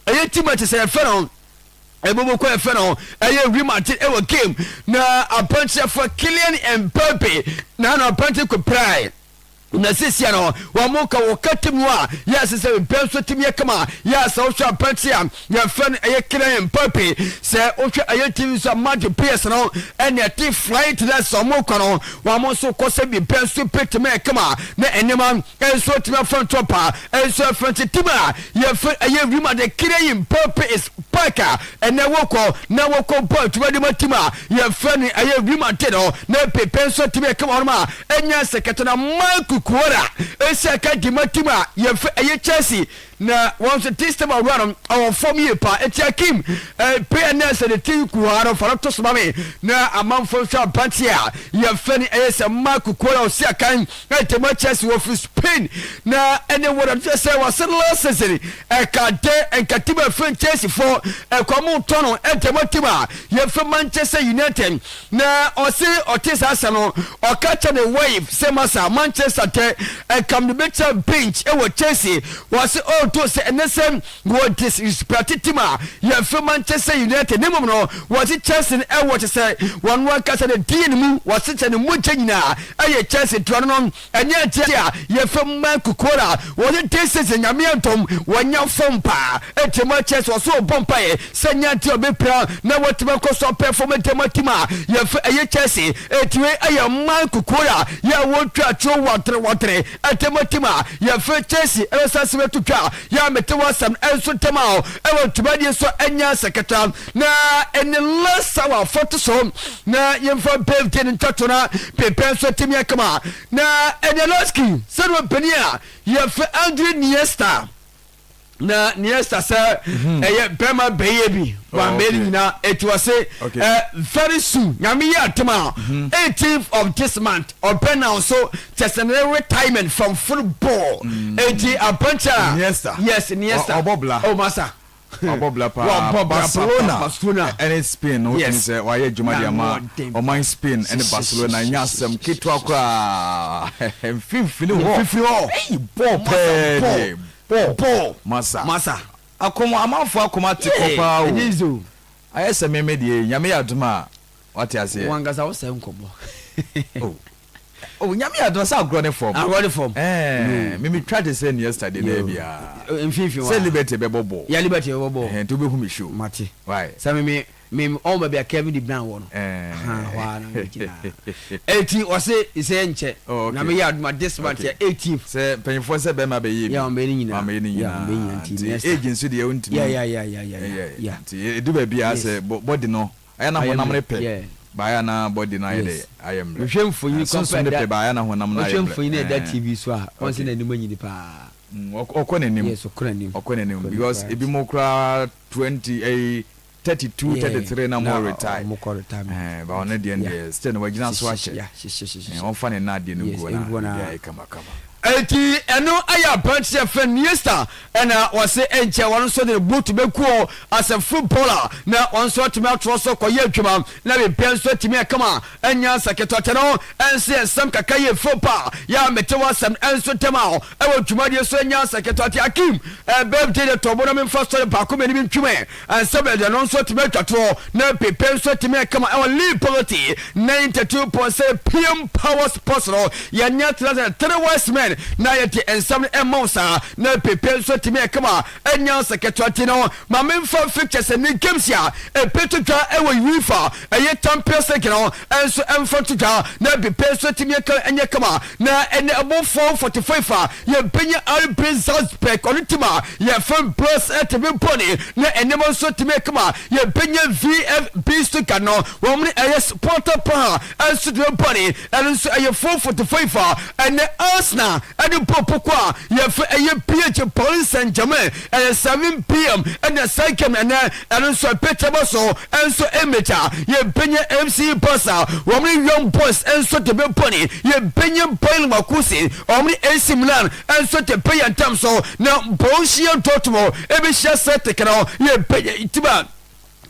ɛyɛ team a kyɛ sɛ yɛfrɛ no ɛbɛbɔ kɔ yɛfrɛ no ɛyɛ Real Madrid ɛwɔ game na aberanteɛfoɔ Kylian Mbappe na na aberante kɔ prae na sesia no wɔn mo ka wɔka team no a yɛ asɛ sɛ bɛn nso team yɛ kama yɛ asɛ wohwɛ aberante a yɛfrɛ no ɛyɛ Kylian Mbappe sɛ wohwɛ ɛyɛ team nso a Madrid players no ɛna ɛte flight na sɛ wɔn kɔ no wɔn mo nso kɔ sɛ bi bɛn nso pɛ team yɛ kama na nneɛma nso team afa nto pa nso ɛfrɛ nti team a yɛfrɛ ɛyɛ Real Madrid, Kylian Mbappe is back a ɛnɛ wɔkɔ na wɔkɔ bɔ adwuma de ma team a yɛfrɛ no ɛyɛ Real Madrid no na pepe nso team yɛ kama wɔn a ɛnyɛ sɛkɛtɛ. Na Marc Cucurella esi aka di ma team a yɛfrɛ ɛyɛ Chelsea na wɔn nso this time around no ɔwɔ fam yie pa. Eti Akim player na ɛsɛ ne ti kuhaa no fa no to soma me na amanfo nso aberanteɛ a yɛfrɛ no ɛyɛ sɛ Marc Cucurella ɔsi akan ɛde ma Chelsea wɔ fi Spain na ɛne wɔn adeɛ sɛ wɔsɛ last season ɛka de nka team a ɛfrɛ Chelsea fo ɛkɔ mo tɔ no ɛde ma team a yɛfrɛ Manchester United. Na ɔse ɔte saa asɛm no, ɔka kyɛ ne wife sɛ masa Manchester tɛ ɛkam de bɛkyɛ bench ɛwɔ Chelsea. Wɔse ɔɔto sɛ ɛnɛ sɛ wɔ disrespect team a yɛfrɛ Manchester United ne mmom no wɔse Chelsea no ɛwɔ kyɛ sɛ wɔn ankasa ne DNA mu, wɔse kyɛ ne mogya nyinaa ɛyɛ Chelsea toa no no ɛnyɛ akyɛ a yɛfrɛ Marc Cucurella. Wɔse this season Nyame adom wɔnya fam paa ɛti mu akyɛ sɛ ɔso ɔbɔ mpaeɛ sɛ nya nti ɔbɛpira na wɔtumi akɔ so apɛfɔm ɛdi ma team a yɛfrɛ ɛyɛ Chelsea. Ɛti ɛyɛ Marc Cucurella yɛ a wɔtwa tuo wɔtere wɔtere ɛdi ma team a yɛfrɛ Chelsea ɛbɛsa se bɛto twa yɛ a mete wɔ asɛm ɛnso ntɛm a ɛwɔ dwumadie so, ɛnyɛ asɛkɛta. Na ɛne last hour fɔto so na yɛmfa birthday no ntwato na pepɛ nso tumi akama. Na ɛne Losky sɛde ɔpanin a yɛfrɛ Andre Iniesta na Iniesta sɛ ɛyɛ bɛrima bɛyɛ bi wambɛyɛ no nyinaa ɛti wɔ se very soon Nyame yɛ atom a 18th of this month ɔbɛ now so kyɛ sɛ ne retirement from football. Enti aberanteɛ a Iniesta. Yes, Iniesta. Ɔbɔ bla. Oh masa. Ɔbɔ bla paa. Wabɔ bla Barcelona Barcelona. Ɛne Spain no wotumi sɛ wayɛ adwuma de ama ɔman Spain ɛne Barcelona, ɛnyɛ asɛm ketewa koraa. Mfimfini hɔ. Mfimfini hɔ. Ɛyi bɔɔl pɛɛ deɛ bɔɔl. Bɔɔl. Masa. Masa. Akɔm amanfo akɔm ate kɔ paa o. Ɛnyɛ easy o. Ayɛ sɛ meme deɛ Nyame yɛ adom a wate aseɛ. Wankasa wosɛ nkɔmmɔ. Oh, Nyame yɛ adom sɛ agorɔ ne fam. Agorɔ ne fam. Ɛɛ meme twa te sɛ Iniesta deɛ dɛ biara. Mfimfini hɔ. Sɛ Liberty bɛbɔ bɔɔl. Yeah, Liberty bɛbɔ bɔɔl. Ɛhɛn nti wobɛhu me show. Mate. Why? Sɛ me me me ɔn baabi a Kevin De Bruyne wɔ no. Ɛɛ. Hɔ a na me gyina. Eti ɔse sɛ nkyɛ. Oh, okay. Na me yɛ adom this month yɛ 18th. Sɛ mpanyinfoɔ sɛ bɛrima bɛyɛ bi. Yeah, ɔmbɛyɛ ne nyinaa. Ɔmbɛyɛ ne Yeah, ɔmbɛyɛ nyinaa nyinaa. nti Nti Iniesta. age nso deɛ wontumi. Yeah. Nti edu baabi a sɛ body no. Ayɛ na Ayɛ honam mmerɛ, no pɛ, yeah. but ayɛ na body no ayɛ dɛ, Yes. ayɛ mmerɛ. Mehwɛ mfonyin Ah, kora sunsum no mpo a pɛ, but ayɛ na honam no ayɛ Wohwɛ mmerɛ. mfonyin a ɛda Eh, TV so a, wɔn sɛ okay. n'anim anyini paa. Ɔkɔ n'anim. Yes, ɔkɔ n'anim. Ɔkɔ n'anim Ɔkɔ n'anim because koraa. ebi mo koraa 20, 32, 33 na mo retire. Ɔmo kɔ retirement. But ɔno deɛ deɛ still no wagyina so akyɛ. Ɔmfa ne nan adeɛ no Yes, gu hɔ na ɛngu hɔ na. biribi ayɛ kamakama. Enti ɛno yɛ aberanteɛ yɛfrɛ no Iniesta ɛna wɔse ɛnkyɛ wɔn nso de ne boot bɛgu hɔ as a footballer na wɔn nso atumi atoa so akɔyɛ adwuma na biribiara nso atumi akama ɛnyɛ asɛ ketewa kyɛ no ɛnso yɛ nsɛm kakra yɛ fo pa yɛ a mete wɔ asɛm ɛnso tɛm a ɛwɔ dwumadie so ɛnyɛ asɛ ketewa te Akim ɛbɛgye de tɔbo na memfa sɔre baako mmienu bi ntwumɛ Ansa bɛ deɛ no nso atumi atwa toɔ na pepe nso atumi akama ɛwɔ Liberty 92.7 PM Power Sports no. Yɛnyɛ atena sɛ three wise men na yɛde nsɛm no ɛma wo saa na pepe nso atumi akama ɛnya nsa ketewa nti no ma memfa fixtures ne games a ɛpɛ to dwa ɛwɔ UEFA ɛyɛ Champions League no ɛnso ɛmfa to dwa na pepe nso atumi ɛnyɛ kama na ɛnɛ ɛbɔ 4:45 a yɛbɛnya RB Salzburg ɔno tim a yɛfrɛ Bros ɛtumi bɔne na nneɛma nso tumi kama. Yɛbɛnya VfB Stuttgart no wɔn ne ɛyɛ Sparta Praha ɛnso tumi bɔne, ɛno nso ɛyɛ 4:45 a ɛnɛ Arsenal ɛne bɔ poko a yɛfrɛ ɛyɛ PSG Paris Saint-Germain ɛyɛ 7 p.m. ɛna saa game ɛnɛ ɛno nso ɛpɛkyɛ bɔ so ɛnso ɛmɛkya. Yɛbɛnya FC Barca wɔn ne Young Boys ɛnso tumi bɔne. Yɛbɛnya Bayer Leverkusen wɔn ne AC Milan ɛnso te pɛyɛ ntam so na Borussia Dortmund ɛbɛhyia Celtic no. Yɛbɛnya team a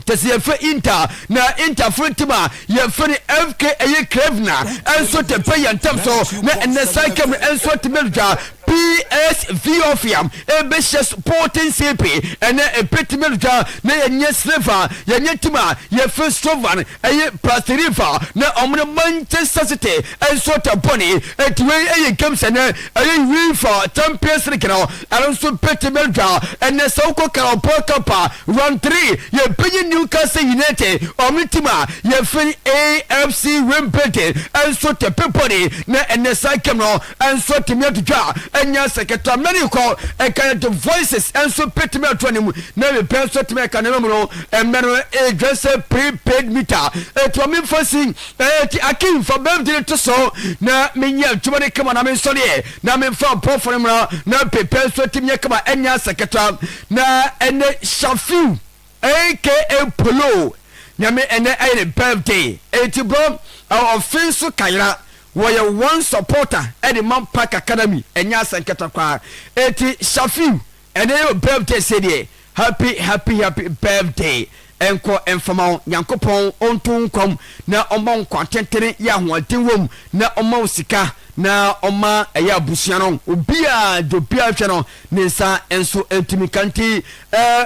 tɛsɛ yɛfrɛ Inter na Inter fo team a yɛfrɛ no FK ɛyɛ Crvena ɛnso te pɛyɛ ntam so na ɛnɛ saa game no ɛnso atumi adwa. PSV Eindhoven ɛbɛhyia Sporting CP ɛnɛ ɛbɛtumi adwa na yɛnyɛ Sleva yɛnyɛ team a yɛfrɛ Slovan ɛyɛ Bratislava na ɔmo ne Manchester City ɛnso ta bɔne. Ɛti wei ɛyɛ games ɛnɛ ɛyɛ UEFA Champions League no ɛno nso bɛtumi adwa. Ɛnɛ sɛ wokɔ Carabao Cup a round 3 yɛbɛyɛ Newcastle United ɔmo team a yɛfrɛ AFC Wimbledon ɛnso te pepɔne na ɛnɛ saa game no ɛnso tumi atotwa ɛnyɛ sɛ ketewa mɛne kɔ ɛka yɛ the voices ɛnso bɛtumi ato anim na mepɛ nso tumi ɛka nneɛma mu no ɛmɛ no ɛdwa sɛ prepaid meter ɛtoa memfa si ɛti Akim fa bɛmdi to so na menyɛ adwuma no kama na mensɔreɛ na memfa bɔfo no mmra na pepɛ nso tumi yɛ kama ɛnyɛ asɛ ketewa. Na ɛnɛ Shafiu aka Polo Nyame ɛnɛ ɛyɛ ne birthday eti bro ɔfe nso kayera wɔyɛ one supporter ɛde man Park Academy ɛnyɛ asɛ nkɛtɛ koraa. Eti Shafiu ɛnɛ yɛ birthday sɛ deɛ happy happy happy birthday ɛnkɔ ɛmfama wo. Nyankopɔn ɔnto nkɔm na ɔma nkwa tentene yɛ ahoɔden wɔ mu na ɔma wo sika na ɔma ɛyɛ abusua no obiaa de obiaa hwɛ no ne nsa nso ntumi ka nti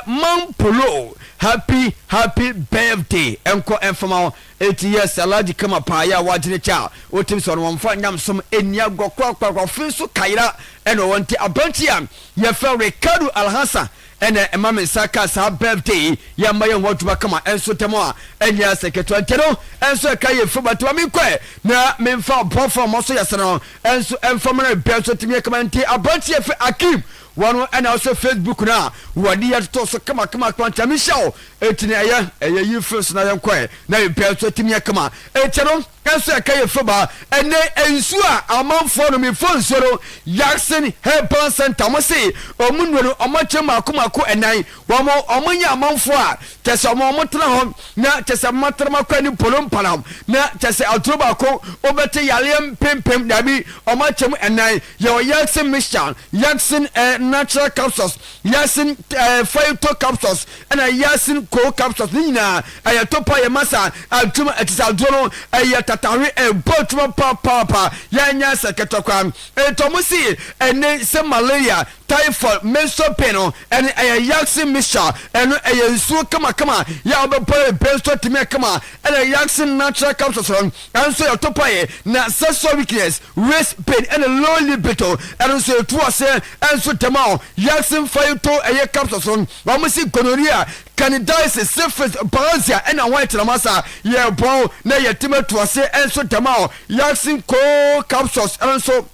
man Polo happy happy birthday ɛnkɔ ɛmfama wo. Eti yes, Alhaji kama paa yɛ a wagyene kyɛ a wotim sɛ ɔno wɔmfa nyamsom ɛnni agorɔ korakorakora. Ɔfe nso kayera ɛna ɔwɔ nti aberante a yɛfrɛ Ricardo Alhassa ɛna ɛma me nsa ka saa birthday yi yɛmma yɛn ho adwuma kama ɛnso dɛm a ɛnyɛ asɛ ketewa nti no ɛnso ɛka yɛ firi bantama menkɔɛ na memfa ɔboafo a ɔmo so yɛsɛ no ɛnso ɛmfa mmerɛ bia nso tumi yɛ kama nti aberante yɛfrɛ Akim wɔn ɛna ɔsɛ Facebook no a wɔde yɛ toto so kama kama kama nti mehyɛ wo eti ne ɛyɛ yi firi so na yɛnkɔɛ na yɛpɛ nso tumi yɛ kama eti no ɛnso ɛka yɛ firi ba. Ɛnɛ nsuo a amanfoɔ no mefo nsuo no Yaksin Herbal Center ɔmo se ɔmo nnuro no ɔmo akyɛ mako mako ɛnan wɔn ɔmo nyɛ amanfoɔ a kyɛ sɛ ɔmo tena hɔ na kyɛ sɛ matrama kɔ ani polo mpalam na kyɛ sɛ aduro baako wobɛte yareɛ mpempem dabi. Ɔmo akyɛ mu ɛnan yɛwɔ Yaksin mixture, Yaksin natural capsules, Yaksin phyto capsules ɛna Yaksin co capsules. Ne nyinaa ɛyɛ topa yɛ masa adwuma ɛte sɛ aduro no ɛyɛ tatahwe ɛbɔ adwuma papaapa yɛnyɛ sɛ kɛtɛ koraa. Ɛtɔ mo si ɛne sɛ malaria, typhoid, menstrual pain no ɛne ɛyɛ Yaksin mixture. Ɛno ɛyɛ nsuo kamakama yɛ a wobɛbɔ bɛ tumi kama ɛna Yaksin natural capsules no ɛnso yɛ topa yɛ na sexual weakness, waist pain ɛne low libido ɛno nso ɛtu aseɛ ɛnso dɛm a Yaksin phyto ɛyɛ capsules no wɔn si gonorrhea, candidiasis, syphilis, bilharzia ɛna wɔn ɛtɛnɛmasa yɛ bɔn na yɛtumi atu aseɛ ɛnso dɛm a Yaksin co capsules ɛno nso.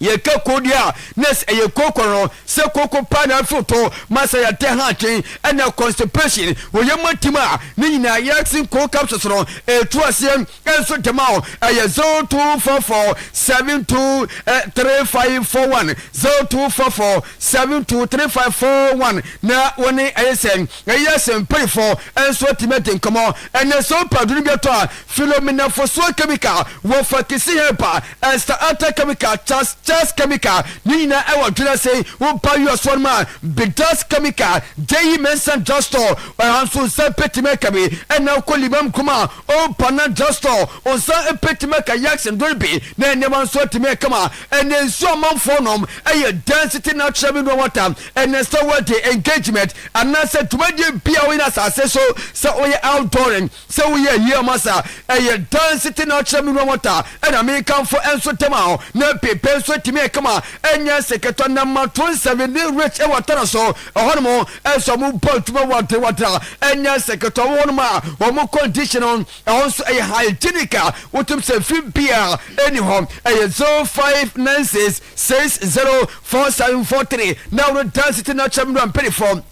Yɛka koo deɛ a, na ɛsɛ ɛyɛ kooko no, sɛ kooko paa na afiri to ma sɛ yɛte hankyen ɛna constipation wɔ yɛn atim a, ne nyinaa yɛasen koo capsules no ɛtu aseɛ nso de ma wo. Ɛyɛ 0244 72 3541, 0244 72 3541 na wɔne ɛyɛ sɛ ɛyɛ sɛ mpanyinfoɔ nso atumi adi nkɔmmɔ. Ɛnɛ sɛ wopɛ aduro no bi atɔ a, Philomena Fosuo Chemical wɔ Fakisi Herbal Esther Arthur Chemical, Charles Charles Chemical, ne nyinaa ɛwɔ adwene ase. Woba US hɔ nom a, Bidas Chemical, J.E. Mensah Drugstore, ɛha nso nsa bɛtumi aka bi. Ɛna wokɔ Limam kurom a, Old Panam Drugstore, wo nsa bɛtumi aka Yakson Doribi, na nneɛma nso atumi akama. Ɛna nsuo amanfoɔ nom ɛyɛ Density Natural Mineral Water. Ɛna sɛ wɔde engagement anaasɛ dwumadie bi a woyɛ no asase so, sɛ woyɛ outdooring, Sɛ woyɛ ayie ama sa ɛyɛ dansi te na akyerɛ me nua wɔta ɛna me kamfo ɛnso tɛm a na pepe nso ɛtumi ɛkama ɛnyɛ sekɛtɔ na ma to nsɛve ne rich ɛwɔ tara so ɛhɔ nom ɛnso ɔmo bɔ adwuma wadra wadra ɛnyɛ sekɛtɔ wɔ hɔ nom a ɔmo condition no ɛhɔ nso ɛyɛ hygienic a wotum sɛ fi bia ɛni hɔ ɛyɛ 0596 60 4743 na wɔn dansi te na akyerɛ me nua mpanyinfoɔ.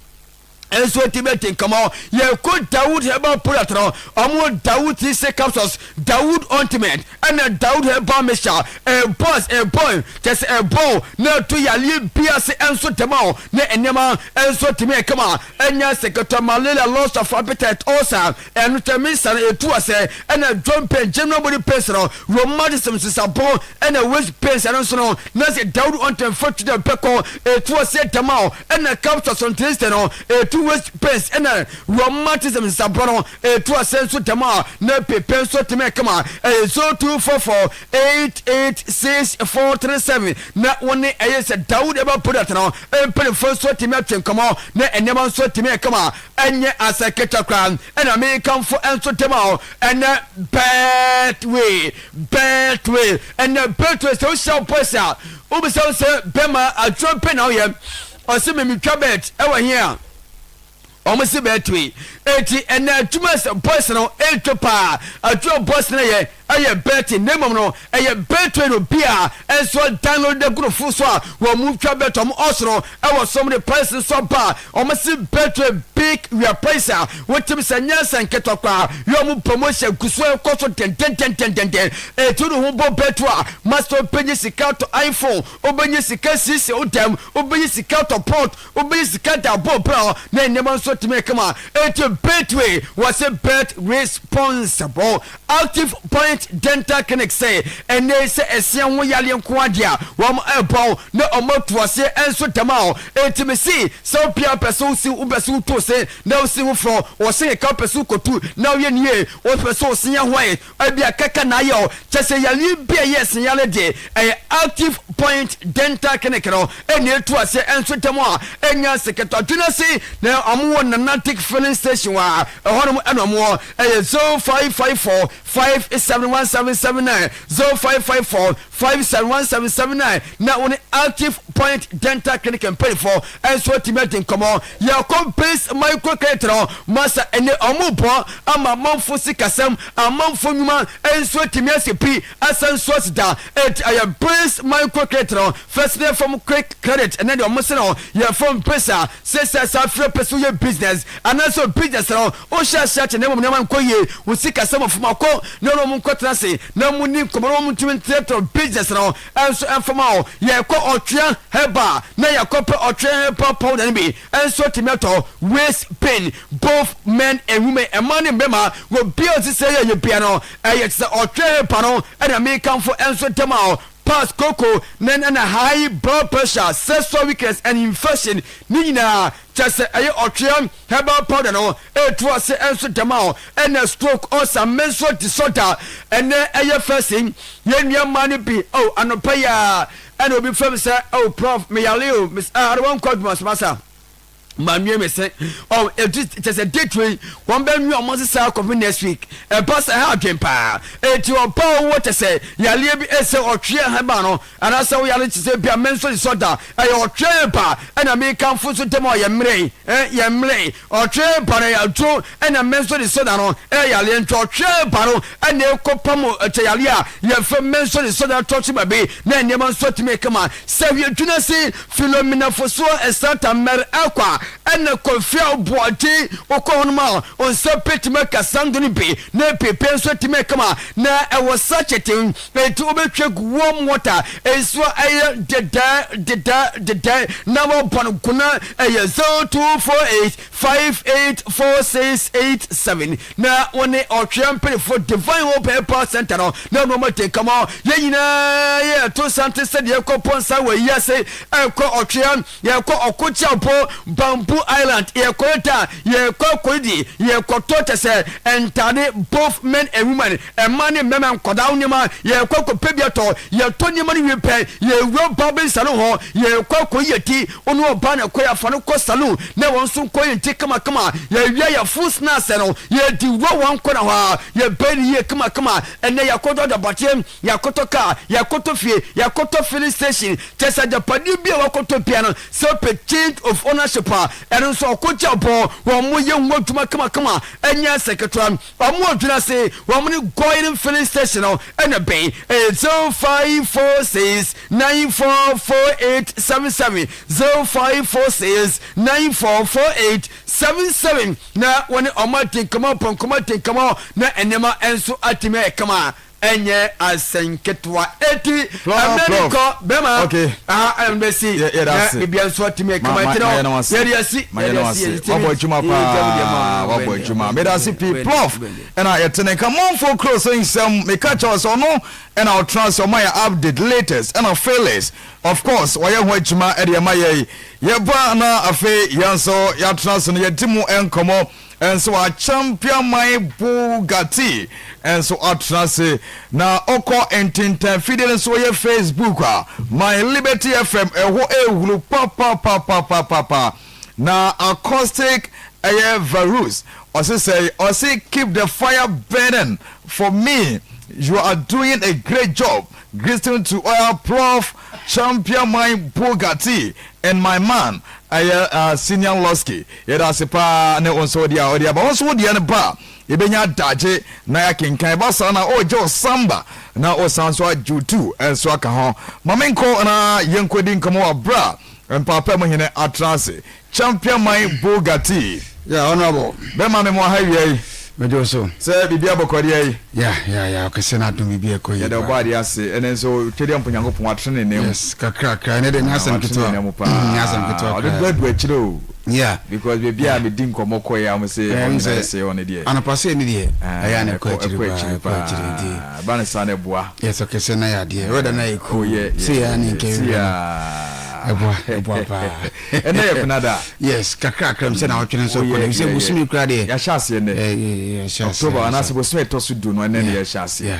Nso eti bɛ ti nkɔmɔ yɛ ko Dawood herbal product no ɔmo Dawood TC capsules, Dawood ointment ɛna Dawood herbal mixture ɛbɔ ɛbɔ kyɛ sɛ ɛbɔ na ɛto yareɛ bi ase ɛnso dɛm a na nneɛma ɛnso tumi ɛkama ɛnyɛ seketɔ malaria, loss of appetite, ulcer ɛno kyɛ mixture no ɛtu ase ɛna joint pain, general body pains no rheumatism sesabɔ ɛna waist pains ɛno nso no na sɛ Dawood ointment fa tu dɛ bɛkɔ ɛtu ase dɛm a ɛna capsules ntinste no ɛtu waist pains ɛna rheumatism nsaborɔ no ɛtu ase nso dɛm a na pepe nso tumi ɛkama ɛyɛ 0244 886437 na wɔne ɛyɛ sɛ Dawood ɛba product no mpanimfoɔ nso tumi atwe nkɔmɔ na nneɛma nso tumi ɛkama ɛnyɛ asɛ ketewa koraa ɛna mekamfo nso dɛm a ɛnɛ Betway Betway ɛnɛ Betway sɛ wohyia wo boys a wobisa wo sɛ bɛma adwuma pɛ na woyɛ Ɔse me metwa bet ɛwɔ he a ɔmo se bɛtoe eti ɛnɛ adwuma sɛ boys no etwa paa adwuma boys no yɛ ɛyɛ betting na mmom no ɛyɛ betway no bi a ɛnso download de gu no fon so a wɔn mu twa bet ɔmo ɔsoro ɛwɔ so ɔmo de price nso aba ɔmo se betway big wia price a wotim sɛ nyɛ nsɛ nketewa koraa yɛ ɔmo promotion gu so ɛkɔ so dendendendendenden eti no ho bɔ beto a master ɔpɛnyi sika to iPhone Wobɛnya sika asiesie wo dɛm, wobɛnya sika atɔ plot, wobɛnya sika de abɔ bra na nneɛma nso atumi ayɛ kama. Enti Betway wɔse bet responsible. Active Point Dental Clinic sɛ ɛnnɛ yi sɛ ɛseɛ ho yareɛ nko ara deɛ a wɔn ɛrebɔ wo na wɔn atu aseɛ nso dɛm a. Enti mese sɛ obiara pɛ sɛ wosi wopɛ sɛ wotu se na wosi foforɔ, wo se keka wopɛ sɛ wokɔtu na woyɛ no yie, wopɛ sɛ wo se yɛ white, Ebia kɛkɛ na ayɛ o, kyerɛ sɛ yareɛ bi a ɛyɛ ɛsenyare deɛ, ɛyɛ Active Point Dental Clinic no na ɛtu aseɛ nso ntɛm a ɛnya nsekɛtɔ adwene ase na wɔn wɔ Nanantic Filling Station wɔ ɛhɔ nom ɛna wɔn wɔ ɛyɛ 0554 571779 0554 571779 na wo ne Active Point Dental Clinic mpanyinfoɔ nso atumi adi nkɔmmɔ. Yɛkɔ Base Micro Credit no masa ɛnɛ ɔmo bɔ ama amanfo sikasɛm, amanfo nnwuma nso atumi asi pi asan nso asi da. Enti ɛyɛ Base Micro Credit no first ne fam quick credit ɛnɛ deɛ ɔmo se no yɛ fam base a sɛsɛ saa afiri pɛ so yɛ business anaasɛ business no wohyɛ aseɛ akyɛ na mmom nneɛma nkɔ yie, wo sikasɛm ɔfam akɔ na wɔn nkɔtena ase na mo ni nkɔmɔ na wɔn ntumi ntrɛtrɛ business no nso mfa ma wo. Yɛkɔ ɔtwea herbal na yɛkɔ pɛ ɔtwea herbal powder no bi nso atumi atɔ. Waist pain both men and women, mmaa ne mmarima, wɔ bia ɔsisɛ yɛ yɛ bia no ɛyɛ te sɛ ɔtwea herbal no ɛna mekamfo nso dɛm a pass koko na ɛna high blood pressure, sexual weakness and infection ne nyinaa kyɛ sɛ ɛyɛ ɔtwea Herbal powder no etu ase nso dɛm a ɛna stroke, ulcer, menstrual disorder ɛnɛ ɛyɛ first yi yɛn nua mmaa no bi oh anɔpa yi a ɛna obi fam sɛ oh prof me yare o miss ah ade wɔn kɔ adwuma so masa. Manwie me se oh edu kyɛ sɛ date wei wɔn bɛ nwi wɔn sesa akɔpem next week ɛba sɛ ha adwen paa eti ɔba owó kyɛ sɛ yareɛ bi ɛsɛ ɔtwe ɛhɛba no anaasɛ wo yare kyɛ sɛ bia menso disorder ɛyɛ ɔtwe ɛba ɛna mi kanfo so dɛm ɔyɛ mmerɛ ɛ yɛ mmerɛ ɔtwe ɛba no ɛyɛ aduro ɛna menso disorder no ɛyɛ yareɛ nti ɔtwe ɛba no ɛna ɛkɔ pam kyɛ yareɛ a yɛfɛ menso disorder tɔ so baabi na nneɛma nso atumi kama sɛ wie dwena si Philomena Fosuo Esata Mary Akwa ɛna Kofi Aboagye wokɔ hɔ nom a nsa bɛtumi aka sango no bi na pepe nso atumi akama na ɛwɔ sachet enti wobɛtwa gu warm water nsuo a ɛyɛ dedɛ dedɛ dedɛ na wɔbɔ no gona ɛyɛ 0248 584687 na wo ne ɔtwea mpanyinfoɔ Divine Hope Herbal Center no na wɔn adi nkɔmɔ. Yɛn nyinaa yɛto sante sɛdeɛ yɛkɔ pɔnsa wɔ yi ase ɛkɔ ɔtwea, yɛkɔ ɔkokyɛpo, Bamboo Island, yɛkɔ yɛda, yɛkɔ akɔdidi, yɛkɔtɔ kyɛ sɛ ntaade both men and women, mmaa ne mmarima, nkwadaa nneɛma, yɛkɔ akɔpɛ bi atɔ, yɛtɔ nneɛma no wie pɛ, yɛwura barbering salon hɔ, yɛkɔ akɔyi yɛn ti. Wo ne ɔbaa na ɛkɔ yɛafa no kɔ saloon na wɔn nso nkɔ yɛn ti kamakama yɛwia yɛ full snacks no yɛdi wura wɔn kɔ na hɔ a yɛbɛn no yie kamakama ɛnɛ yɛakɔtɔ adabateɛ yɛakɔtɔ car yɛakɔtɔ fie yɛakɔtɔ filling station kyɛ sɛ agyapadeɛ bi a wakɔtɔ bia no sɛ wopɛ change of ownership a ɛno nso ɔkɔgye abɔ wɔn mo yɛ ho adwuma kamakama ɛnyɛ asɛ ketewa wɔn adwene ase wɔn ne Goil filling station no ɛna bɛn ɛyɛ 0546 944877 0546 944877 na wɔne ɔmo adi nkɔmɔ pɔ nkɔmɔ adi nkɔmɔ na nneɛma nso atumi ayɛ kama ɛnyɛ asɛnketewa eti ɛmɛ ne kɔ bɛma aha ɛna bɛsi na bibia nso atumi ayɛ kama nti no yɛde asi yɛde asi yɛde ti wabɔ adwuma paa wabɔ adwuma meda ase pii plof ɛna yɛte ne nka mɔmfo kuro so nsɛm meka kyɛw sɛ ɔno Ɛna ɔtena ase ɔma yɛ update latest ɛna feelings of course ɔyɛ ho adwuma ɛde ɛma yɛn yɛba na afei yɛn nso yɛatena ase no yɛdi mu nkɔmɔ nso a champion man Bugatti nso atena ase na ɔkɔ ntintan fidie no nso ɔyɛ Facebook a my Liberty FM ɛhɔ ehuru papapapapapa na acoustic ɛyɛ Varus ɔse sɛi ɔse keep the fire burning for me you are doing a great job greeting to oil plof champion my Bugatti and my man ɛyɛ uh, senior Losky yɛda ase paa ne wo nso wodeɛ a wode aba wo nso wodeɛ no ba a yɛbɛnya adagye na yɛakenkan ɛba saa na ɔregye wo samba na ɔsan so agye wo tu nso aka ho ma menkɔ na yɛnkɔdi nkɔmmɔ wɔ aberɛ a mpaapa mu hene atra ase Champion man Bugatti. Yeah, honorable. Bɛma me mo aha awia yi. Mede wo so. Sɛ biribi abɔkɔ deɛ yi. Yeah, yeah, yeah. Ɔkɛseɛ no adom biribi ɛkɔ yie Yɛda ɔbɔ adeɛ ase. Ɛnɛ nso Twedeɛ mpo Nyankopɔn watene ne nan mu. Yes, kakrakra. Ɛnɛ deɛ nyɛ asɛm ketewa. Watene ne nan mu paa. Nyɛ asɛm ketewa koraa. Ɔde adu akyire o. Yeah. Because baabi a medi nkɔmmɔ kɔɛ a wɔn se ɛhɔ nyinaa ɛsɛ hɔ no deɛ. Anɔpa sɛ ne deɛ ɛyɛ a na ɛkɔ akyire paa. Ɛkɔ akyire nti. Ɛba ne saa na ɛboa. Yes, ɔkɛseɛ no ayɛ adeɛ. Wɛda no ayɛ cool. Oh yeah, yeah. Sei ara ne nka Sei ɛwura no. ara. Ɛboa, ɛboa paa. Ɛnɛ yɛ Benada. Yes, kakrakra mu sɛ na ɔtwene nso Oh, kɔ yeah, no. Sɛ yeah, bosome yeah. kura deɛ. Yɛahyɛ aseɛ nnɛ. Eh, yeah, yeah, yɛahyɛ aseɛ. October anaasɛ bosome a ɛtɔ so du no ɛnɛ na yɛhyɛ aseɛ. Yeah.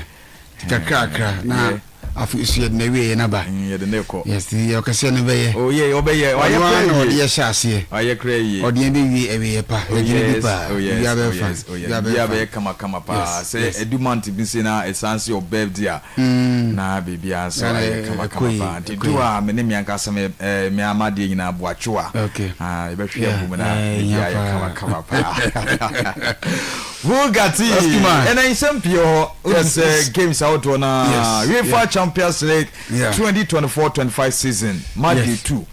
Kakrakra na Yeah. afei so yɛde na awieɛ no aba. Yɛde ne kɔ. Yes, deɛ ɔkɛseɛ no bɛyɛ. Oh yeah, ɔbɛyɛ. Wayɛ Ɔno ara koraa na ɔde yie. yɛ hyɛ aseɛ. Wayɛ koraa yie. Ɔde yɛn bɛwie awieɛ pa. Oh Yɛgyina di yes, paa. oh yes, Biribiara oh bɛyɛ fine. yes, oh yes. Biribiara bɛyɛ Biribiara fine. bɛyɛ kamakama paa. Yes, Sɛ yes. ɛdu month bi sei na ɛsan so yɛ wo birthday a, na biribiara nso ayɛ kamakama paa. Nti du a me ne me ankasa me eh, me ama adeɛ nyinaa boatwo a, ah, yɛbɛhwe agu mu na biribiara ayɛ kamakama paa. Bugatti, ɛnɛ nsɛm pii wɔ hɔ. Wonim sɛ games ahodoɔ no a, UEFA Champions League 2024-25 season, match day 2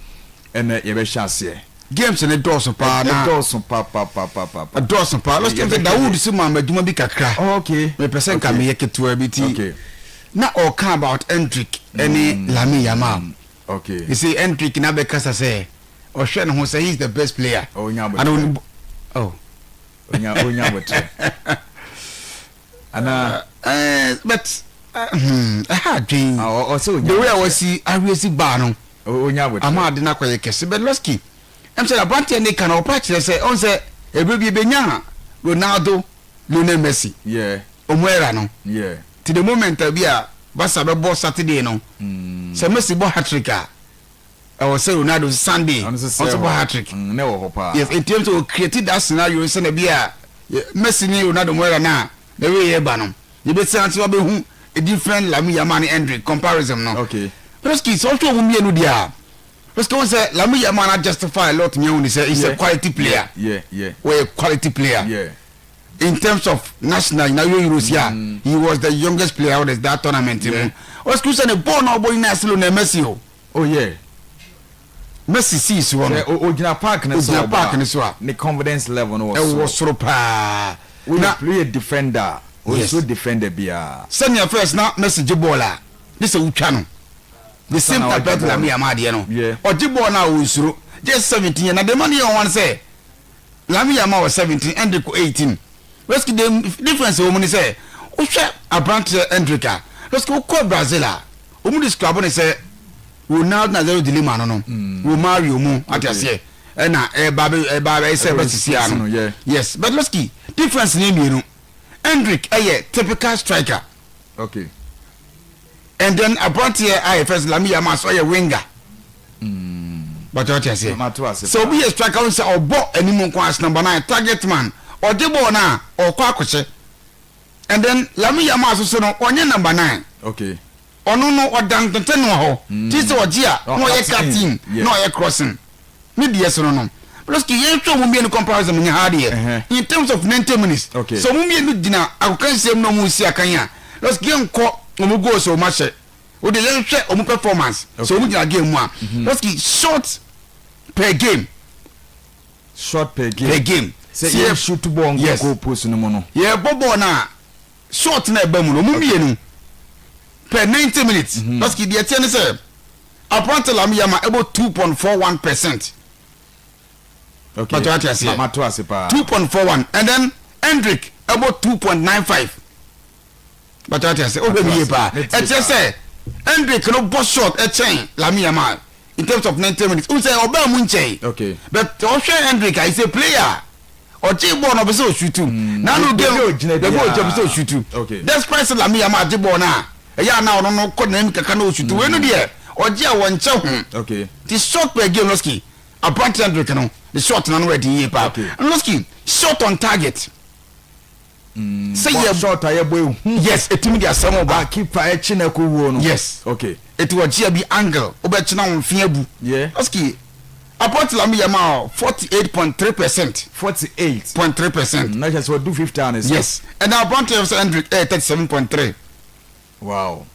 ɛnɛ yɛbɛhyɛ aseɛ. Games no dɔɔso paa na. Ɛdɔɔso papapapapa. Ɛdɔɔso paa. Last time sɛ Dawood si maa m'adwuma bi kakra. Oh, okay. Mepɛ sɛ nka meyɛ ketewa bi ti. Okay. Na ɔka about Endrick ɛne Lamine Yamal. Okay. You see Endrick na bɛkasa sɛ ɔhwɛ ne ho sɛ he is the best player. Oh, onya Ana abotrɛ. onim oh. Onya onya abotrɛ. Ana. Uh, but ɛha adwen. Ah, ɔsɛ onya. The way a wɔsi awiesi baa no. Onya abotrɛ. Ama ade no akɔyɛ kɛse but Losky ɛm sɛ aberanteɛ ne ka no ɔpa kyerɛ sɛ ɔn sɛ ɛberɛ bi ɛbɛnya Ronaldo Lionel Messi Yeah. ɔmo era no Yeah. ti the moment a bi a Barca bɛbɔ Saturday no sɛ Messi bɔ hat-trick a. Ɛwɔ sɛ Ronaldo Sunday Ɔno nso sɛ ɔnso bɔ hɔ. hat trick. Ne wɔ hɔ paa. Yes, eti ɛm sɛ o create that scenario sɛ na bi a Messi ne Ronaldo mo era na na wei yɛ ba no. Yɛbɛsan so abɛhu a different Lamine Yamal ne Endrick comparison no. Okay. Losky sɛ ɔhwɛ ɔmo mmienu deɛ a Losky wɔn sɛ Lamine Yamal na justify a lot nyɛ hu ne sɛ he's a quality player. Yeah. Wɔyɛ quality player. In terms of national na yɛ Euros yi a he was the youngest player out of that tournament mu. Losky sɛ ne bɔɔl na ɔbɔ nyinaa silo na Messi o. Oh yeah. Messi sii soɔ no. Sɛ ogyina park no so Ogyina park no so a. Ne confidence level no wɔ soro. Ɛwɔ soro paa. Na woyɛ defender a, onsuro defender biara. Sɛnea first na Messi gye bɔɔl a, gye sɛ wotwa no. The same time Pedro Lamine Yamal deɛ no, ɔgye bɔɔl no a onsuro. Just 17 years. Na deɛ ɛma no yɛ nwanwa ne sɛ, Lamine Yamal wɔ 17, Endrick wɔ 18. Losky the difference ɛwɔ mu ne sɛ, wohwɛ aberanteɛ Endrick a, Losky wokɔ Brazil a, wɔn describe no sɛ Ronaldo Nazario de Lima no no, Romario mu, ate aseɛ, ɛna ɛba bɛ ɛba ɛsɛ ɛbɛ sisi ano. Yes, but Losky difference ne mmienu. Endrick ɛyɛ typical striker. Okay. And then aberanteɛ a yɛfrɛ sɛ Lamine Yamal so ɔyɛ winger. But ɔte aseɛ. Sɛ obi yɛ striker wo sɛ ɔbɔ anim nko as number 9 target man, ɔgye bɔɔl no a ɔkɔ akɔhyɛ. And then Lamine Yamal so so no ɔnyɛ number 9. Okay. Ɔno no ɔda ntɛntɛnoa hɔ ti sɛ ɔgye a na ɔyɛ cutting na ɔyɛ crossing ne deɛ sono no. Losky yɛnhwɛ ɔmo mmienu comparison nyɛ ha deɛ in terms of 90 minutes sɛ ɔmo mmienu gyina agokansiam na ɔmo si akan a Losky yɛnkɔ ɔmo goals a ɔmo ahyɛ o deɛ yɛnhwɛ ɔmo performance sɛ ɔmo gyina game mu a Losky shot per game. Shot per game. Per game. Sɛ yɛ shoot ball nkɔ goal post no mu no. Yɛbɔ ball no a. Short na ɛba mu no, wɔn mmienu per 90 minutes. Lɔski deɛ ɛteɛ ne sɛ aberante Lamine Yamal ɛbɔ 2.41 percent. Okay. Pàtó ate aseɛ. Mato ase paa. 2.41 and then Endrick ɛbɔ 2.95. Pàtó ate aseɛ. O hwɛ mi yie paa. Ɛkyerɛ sɛ Endrick no bɔ short ɛkyɛn Lamine Yamal in terms of 90 minutes. N sɛ ɔbaa mu nkyɛn. Okay. But ɔhwɛ Endrick a he's a player. Ɔgyee bɔɔl no ɔpɛ sɛ ɔshutu. N'ano Baabi game a ɔgyina baabi a ɔgyina ɔpɛ sɛ biara. ɔshutu. Okay. Despite sɛ Lamine Yamal agye bɔɔl no a, ɛyɛ a na ɔno no kɔ n'anim kakra na ɔshutu. Wei no deɛ ɔgye a wɔnkyɛ ho. Okay. Nti shot per game Losky, aberanteɛ Endrick no ne shot no ano yɛ den yie paa. Okay. Losky, shot on target. Sɛ Bɔ yɛ shot a yɛbɔ ehu. Yes, ɛtumi de asɛm ba. A keeper ɛkye na ɛkɔ wuo no. Yes. Okay. Eti ɔgye bi angle wobɛkyena wo mfe abu. Yeah. Losky, aberanteɛ Lamine Yamal 48.3%. 48. Point 3%. Na kyerɛ sɛ ɔdu 50 a ne sa. Yes. Ɛna aberanteɛ sɛ Endrick ɛyɛ 37.3. Wow.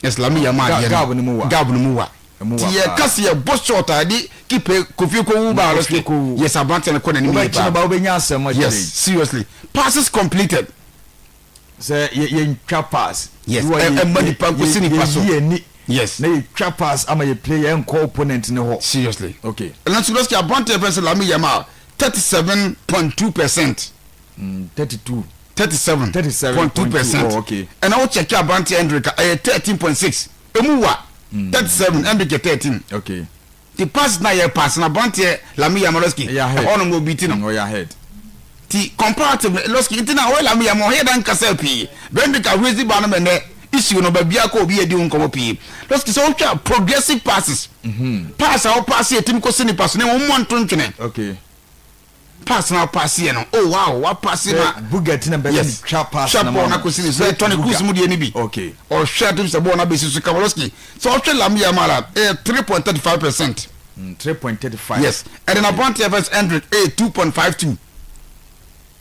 Yes, Lamine Yamal deɛ no. Gab no mu wa. Gab no mu wa. Emu wa Ti yɛ paa. kasi yɛ bɔ shot a yɛde keeper Kofi Kowu ba Kofi Kowu. Yes, aberanteɛ no kɔ n'anim yie Wobɛkyena paa. ba wobɛnya asɛm akyire Yes, yi. seriously. Passes completed. Sɛ yɛ yɛntwa pass. Yes, Wɔ yɛ- ɛmma nipa nkosi nipa so. Yɛyi ani. Yes. Na yɛtwa pass ama yɛ player nkɔ opponent ne hɔ. Seriously. Okay. Ɛna nso lɔski aberanteɛ fɛn sɛ Lamine Yamal 37.2%. 32. 37. 37.2 percent. Oh, okay. Ɛna wo check aberanteɛ Endrick a ɛyɛ 13.6. Emu wa. 37 Endrick yɛ 13. Okay. The pass na yɛ pass na aberanteɛ Lamine Yamal lɔski. Ɛyɛ ahead. Ɛhɔ nom na obi ti no. Ɔyɛ ahead. Ti comparative lɔski nti na ɔyɛ Lamine Yamal ɔyɛ dan kasa pii. Endrick ahwezi ba no mɛ nɛ issue no baabi akɔ obi edi ho nkɔmɔ pii. Lɔski sɛ wotwa progressive passes. Pass a wɔpass yɛ timi kɔ si nipa so na wɔn mu nto ntwene. Okay. Pass na wɔpass yɛ no. Oh wow wapass na. Bugatti na bɛsɛ Yes. twa pass Twa na bɔɔl ma na no. kɔsi ne so. Toni Kroos mu deɛ ni bi. Okay. Ɔhwɛ atum sɛ bɔɔl na bɛsi so Kamalowski. Sɛ ɔhwɛ Lamine Yamal a ɛyɛ 3.35%. 3.35. Yes. Ɛde na aberanteɛ fɛ sɛ Endrick ɛyɛ 2.52.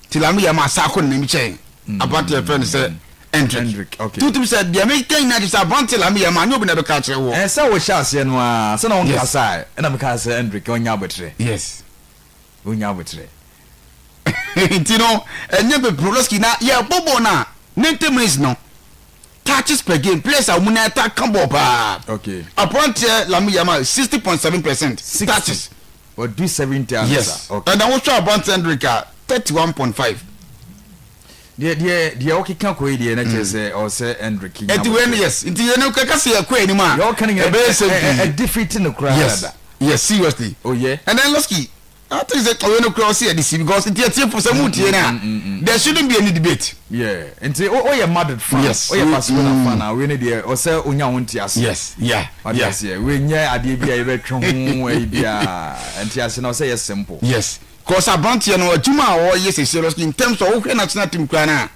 Ti Lamine Yamal saa kɔ n'anim kyɛn aberanteɛ fɛ no sɛ Endrick. Endrick, okay. Tutum sɛ deɛ meka nyinaa kyerɛ sɛ aberanteɛ Lamine Yamal nyɛ obi na ɛbɛka akyerɛ woɔ. Ɛɛ sɛ wohyɛ aseɛ no ara sɛ na Yes. wonkasa ɛna meka sɛ Endrick ɔnya abotrɛ. Yes. Ɔnya abotrɛ. Nti no ɛnyɛ bebree Losky na yɛbɔ bɔɔl no a 90 minutes no touches per game players a wɔn nan ta ka bɔɔl paa. Okay. Aberanteɛ Lamine Yamal 60.7% 60. touches. Ɔdu 70 ansa. Yes. Okay. Ɛna wohwɛ aberanteɛ Endrick a 31.5. Deɛ deɛ deɛ ɔkeka kɔ yi deɛ na kyerɛ sɛ ɔsɛ Endrick nya Nti wei no yes nti yɛn no kɛkɛ sɛ yɛkɔ anim a Deɛ ɔka no nyinaa ɛbɛyɛ sɛ pii. ɛdefeat no koraa Yes dada. yes seriously. Oh yeah. And then Losky. I think sɛ ɔyɛ no kura ɔsi yɛ de si because nti ɛtie fo sɛ mu tie na there shouldn't be any debate. Yeah, nti o yɛ Madrid fan, yes. o yɛ Barcelona fan a wei ne deɛ ɔsɛ onya ho nti ase. Yes, yeah, Wate yeah. aseɛ, wei nyɛ adeɛ bi a yɛbɛtwe ho ayi biara, nti ase na ɔsɛ yɛ simple. Yes, cause abranteɛ no adwuma a ɔyɛ sɛsɛ no in terms of wohwɛ national team koraa no a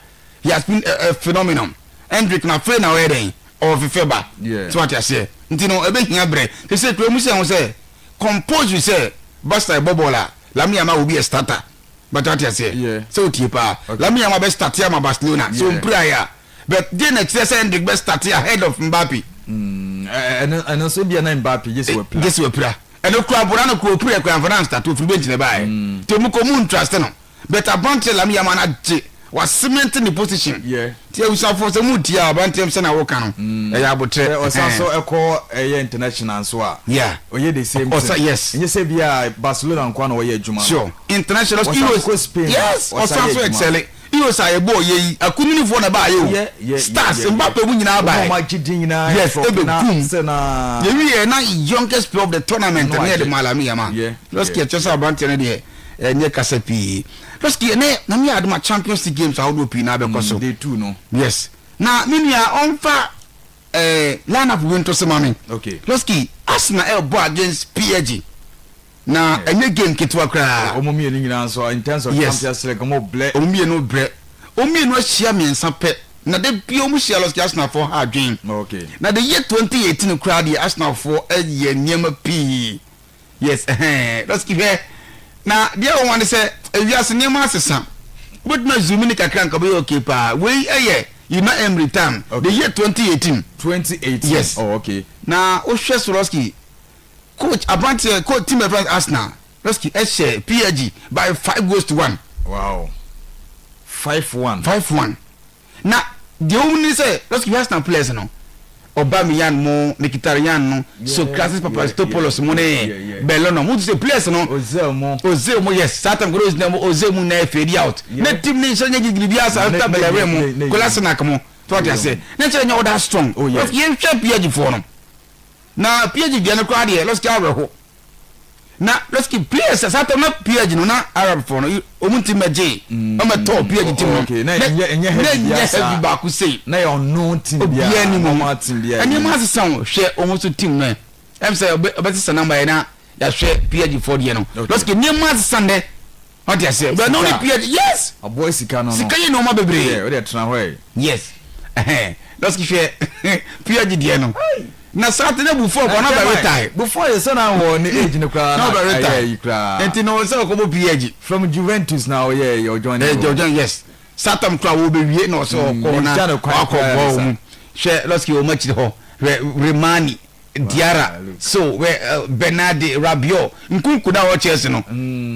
he has been a, a phenomenon. Endrick na afei na ɔyɛ dɛn ɔfefɛ ba. Yeah. So wate aseɛ, nti no ɛbɛhia brɛ sɛsɛ kura mu sɛ ho sɛ Compulsory sɛ Barca ɛbɔ bɔɔl a Lamine Yamal will be a starter but wate aseɛ Yeah. sɛ wotie paa Okay. Lamine Yamal bɛ starte ama Barcelona sɛ Yeah. ɔmpiraeɛ a but deɛ na ɛkyerɛ sɛ Endrick bɛ starte ahead of Mbappe Ɛ- ɛno ɛno nso ebia na Mbappe gye sɛ wapira gye sɛ wapira ɛno kura abora no kura opiraeɛ kura amfa no anstarte ofiri bench na ɛbaeɛ nti ɔmu kɔ mu ntraste no But abranteɛ Lamine Yamal no agye wa cement ne position. Yeah. Nti abusuafoɔ sɛ mo tie a abranteɛ sɛnea woka no ɛyɛ abotrɛ. Sɛ ɔsan so Ɛhɛn. ɛkɔ ɛyɛ international nso a. Yeah. Ɔyɛ the same Ɔsa thing. yes. Ɛnyɛ sɛ bi a Barcelona nkoa na ɔyɛ adwuma no. Sure. International Ɔsan Euros. kɔ Spain a, Yes. ɔsan Ɔsan yɛ so adwuma. excel. Euros a yɛbɔɔ yɛ yi akuninifoɔ na ɛbaayɛ o. Yeah, yeah, Stars yeah, yeah, Mbappe yeah. mu nyinaa Wɔn a baeɛ. wɔn agye din nyinaa Yes, ɛfrɔ ebe na kum. sɛ na. Yɛwie na youngest player of the tournament No ne yɛde agye. maa Lamine Yamal. Yeah, Lɔski yeah. ɛkyɛ sɛ abranteɛ no deɛ Ɛnyɛ kasa pii. Lɔski ɛnɛ Nyame yɛ adom a Champions League games ahodoɔ pii na abɛkɔ so. Mm, day 2 no. Yes. Na me nua ɔmfa eh, line up bi nto so ma me. Okay. Lɔski Arsenal ɛrebɔ against PSG. Na ɛnyɛ game ketewa koraa. Wɔn mmienu nyinaa nso in terms of Yes. Champions League wɔn blɛ. Wɔn mmienu brɛ. Wɔn mmienu ahyia mmiɛnsa pɛ. Na da bi wɔn hyia Lɔski Arsenal foɔ ha adwen. Okay. Na the year 2018 koraa deɛ Arsenal foɔ ɛyɛ nneɛma pii. Yes ɛhɛn Lɔski hwɛ na deɛ ɛwɔ ne sɛ ewiase nneɛma asesa wobɛtumi azumi ne kakra nka bɛyɛ okay paa wei ɛyɛ Una Emery time okay. the year 2018 2018 yes oh, okay. na wohwɛ so Lɔski coach aberanteɛ coach team ɛfɛ Arsenal Lɔski ɛhyɛ PSG by 5 goals to 1. Wow, 5-1. 5-1. Na deɛ ɛwɔ mu ne sɛ lɔski Arsenal players no Aubameyang mo, Mkhitaryan no, Sokratis Papastathopoulos mo ne Bellingham mo sɛ players no Ozil mo Ozil mo yes saa time koro Ozil mo Ozil mu na fade out na team ne nhyɛ nyɛ gidigidi bi asa after Bellerin mo Kolasinac mo to ate ase ne nkyɛn nyɛ ɔda strong yɛn hwɛ PSG foɔ no na PSG deɛ no koraa deɛ lɔski awerɛho. Na lɔski players saa tɛm na PSG no na Arab fo no ɔmu nti mɛgye ɔmɛ tɔ PSG team no na ɛnyɛ heavy baako sei na yɛ ɔno team obiara ni mu normal team biara ɛnneɛma asesa o hwɛ ɔmo so team no ɛm sɛ ɔbɛsesa namba yɛ na yɛahwɛ PSG fo deɛ no lɔski nneɛma asesa ndɛ Ɔte aseɛ. But no ne PSG yes. Aboa sika no no. Sika yɛ nneɛma bebree. Yeah, wode tena hɔ ɛ. Yes. Ɛhɛn. Lɔski hwɛ PSG deɛ no. Na saa te na Buffon kɔ na bɛ retire. Buffon yɛ sɛ na wɔ ne age no koraa na ɛyɛ yi koraa. Nti no sɛ ɔkɔbɔ PSG. From Juventus na ɔyɛ yɛ ɔjoin. Ɛ ɔjoin yes. Saa tam koraa wɔbɛwie na ɔsɛ ɔkɔ na wakɔ bɔ wɔn. Hwɛ Lɔski wɔn akyiri hɔ. Hwɛ Remani. Diarra, so wɛ eh, Bernardi, Rabiot, Nkunku na ɔwɔ Chelsea no.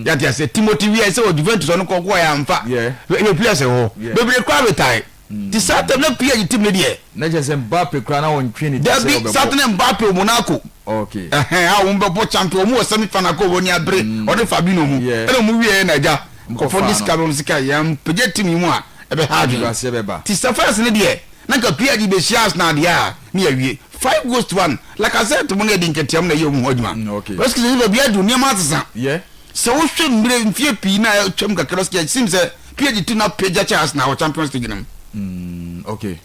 Yate ase Timothy Weah sɛ wɔ Juventus ɔno kɔ kɔ yɛ amfa. Yɛ players wɔ hɔ. Bebree koraa retire. Ti saa tam na PSG team no deɛ. Na kyerɛ sɛ Mbappe koraa na wɔntwe ne ti sɛ Dabi ɔbɛbɔ. saa tam na Mbappe wɔ Monaco. Okay. Ɛhɛn a wɔn bɛbɔ champion wɔn wɔ semi final kɔ wɔn ni abere ɔne Fabinho mu. Yeah. Ɛna wɔn wie na agya. Nkɔfa Nkɔfɔ no. de sika bɛ wɔn sika yɛn mpagya team yi mu a ɛbɛha adwene. Animguaseɛ bɛba. Ti sɛ first ne deɛ na nka PSG bɛhyia Arsenal deɛ a ne yɛawie 5 goals to 1 Lacazette mo ne Eddie Nketiah mo na ɛyɛ wɔn ho adwuma Mm, okay. Lɔski sɛ baabi adu nneɛma asesa Yeah. sɛ wohwɛ mmerɛ mfeɛ pii na atwam kakra Lɔski it seems sɛ PSG tu na pagya kyɛ Arsenal wɔ Champions League no mu Okay.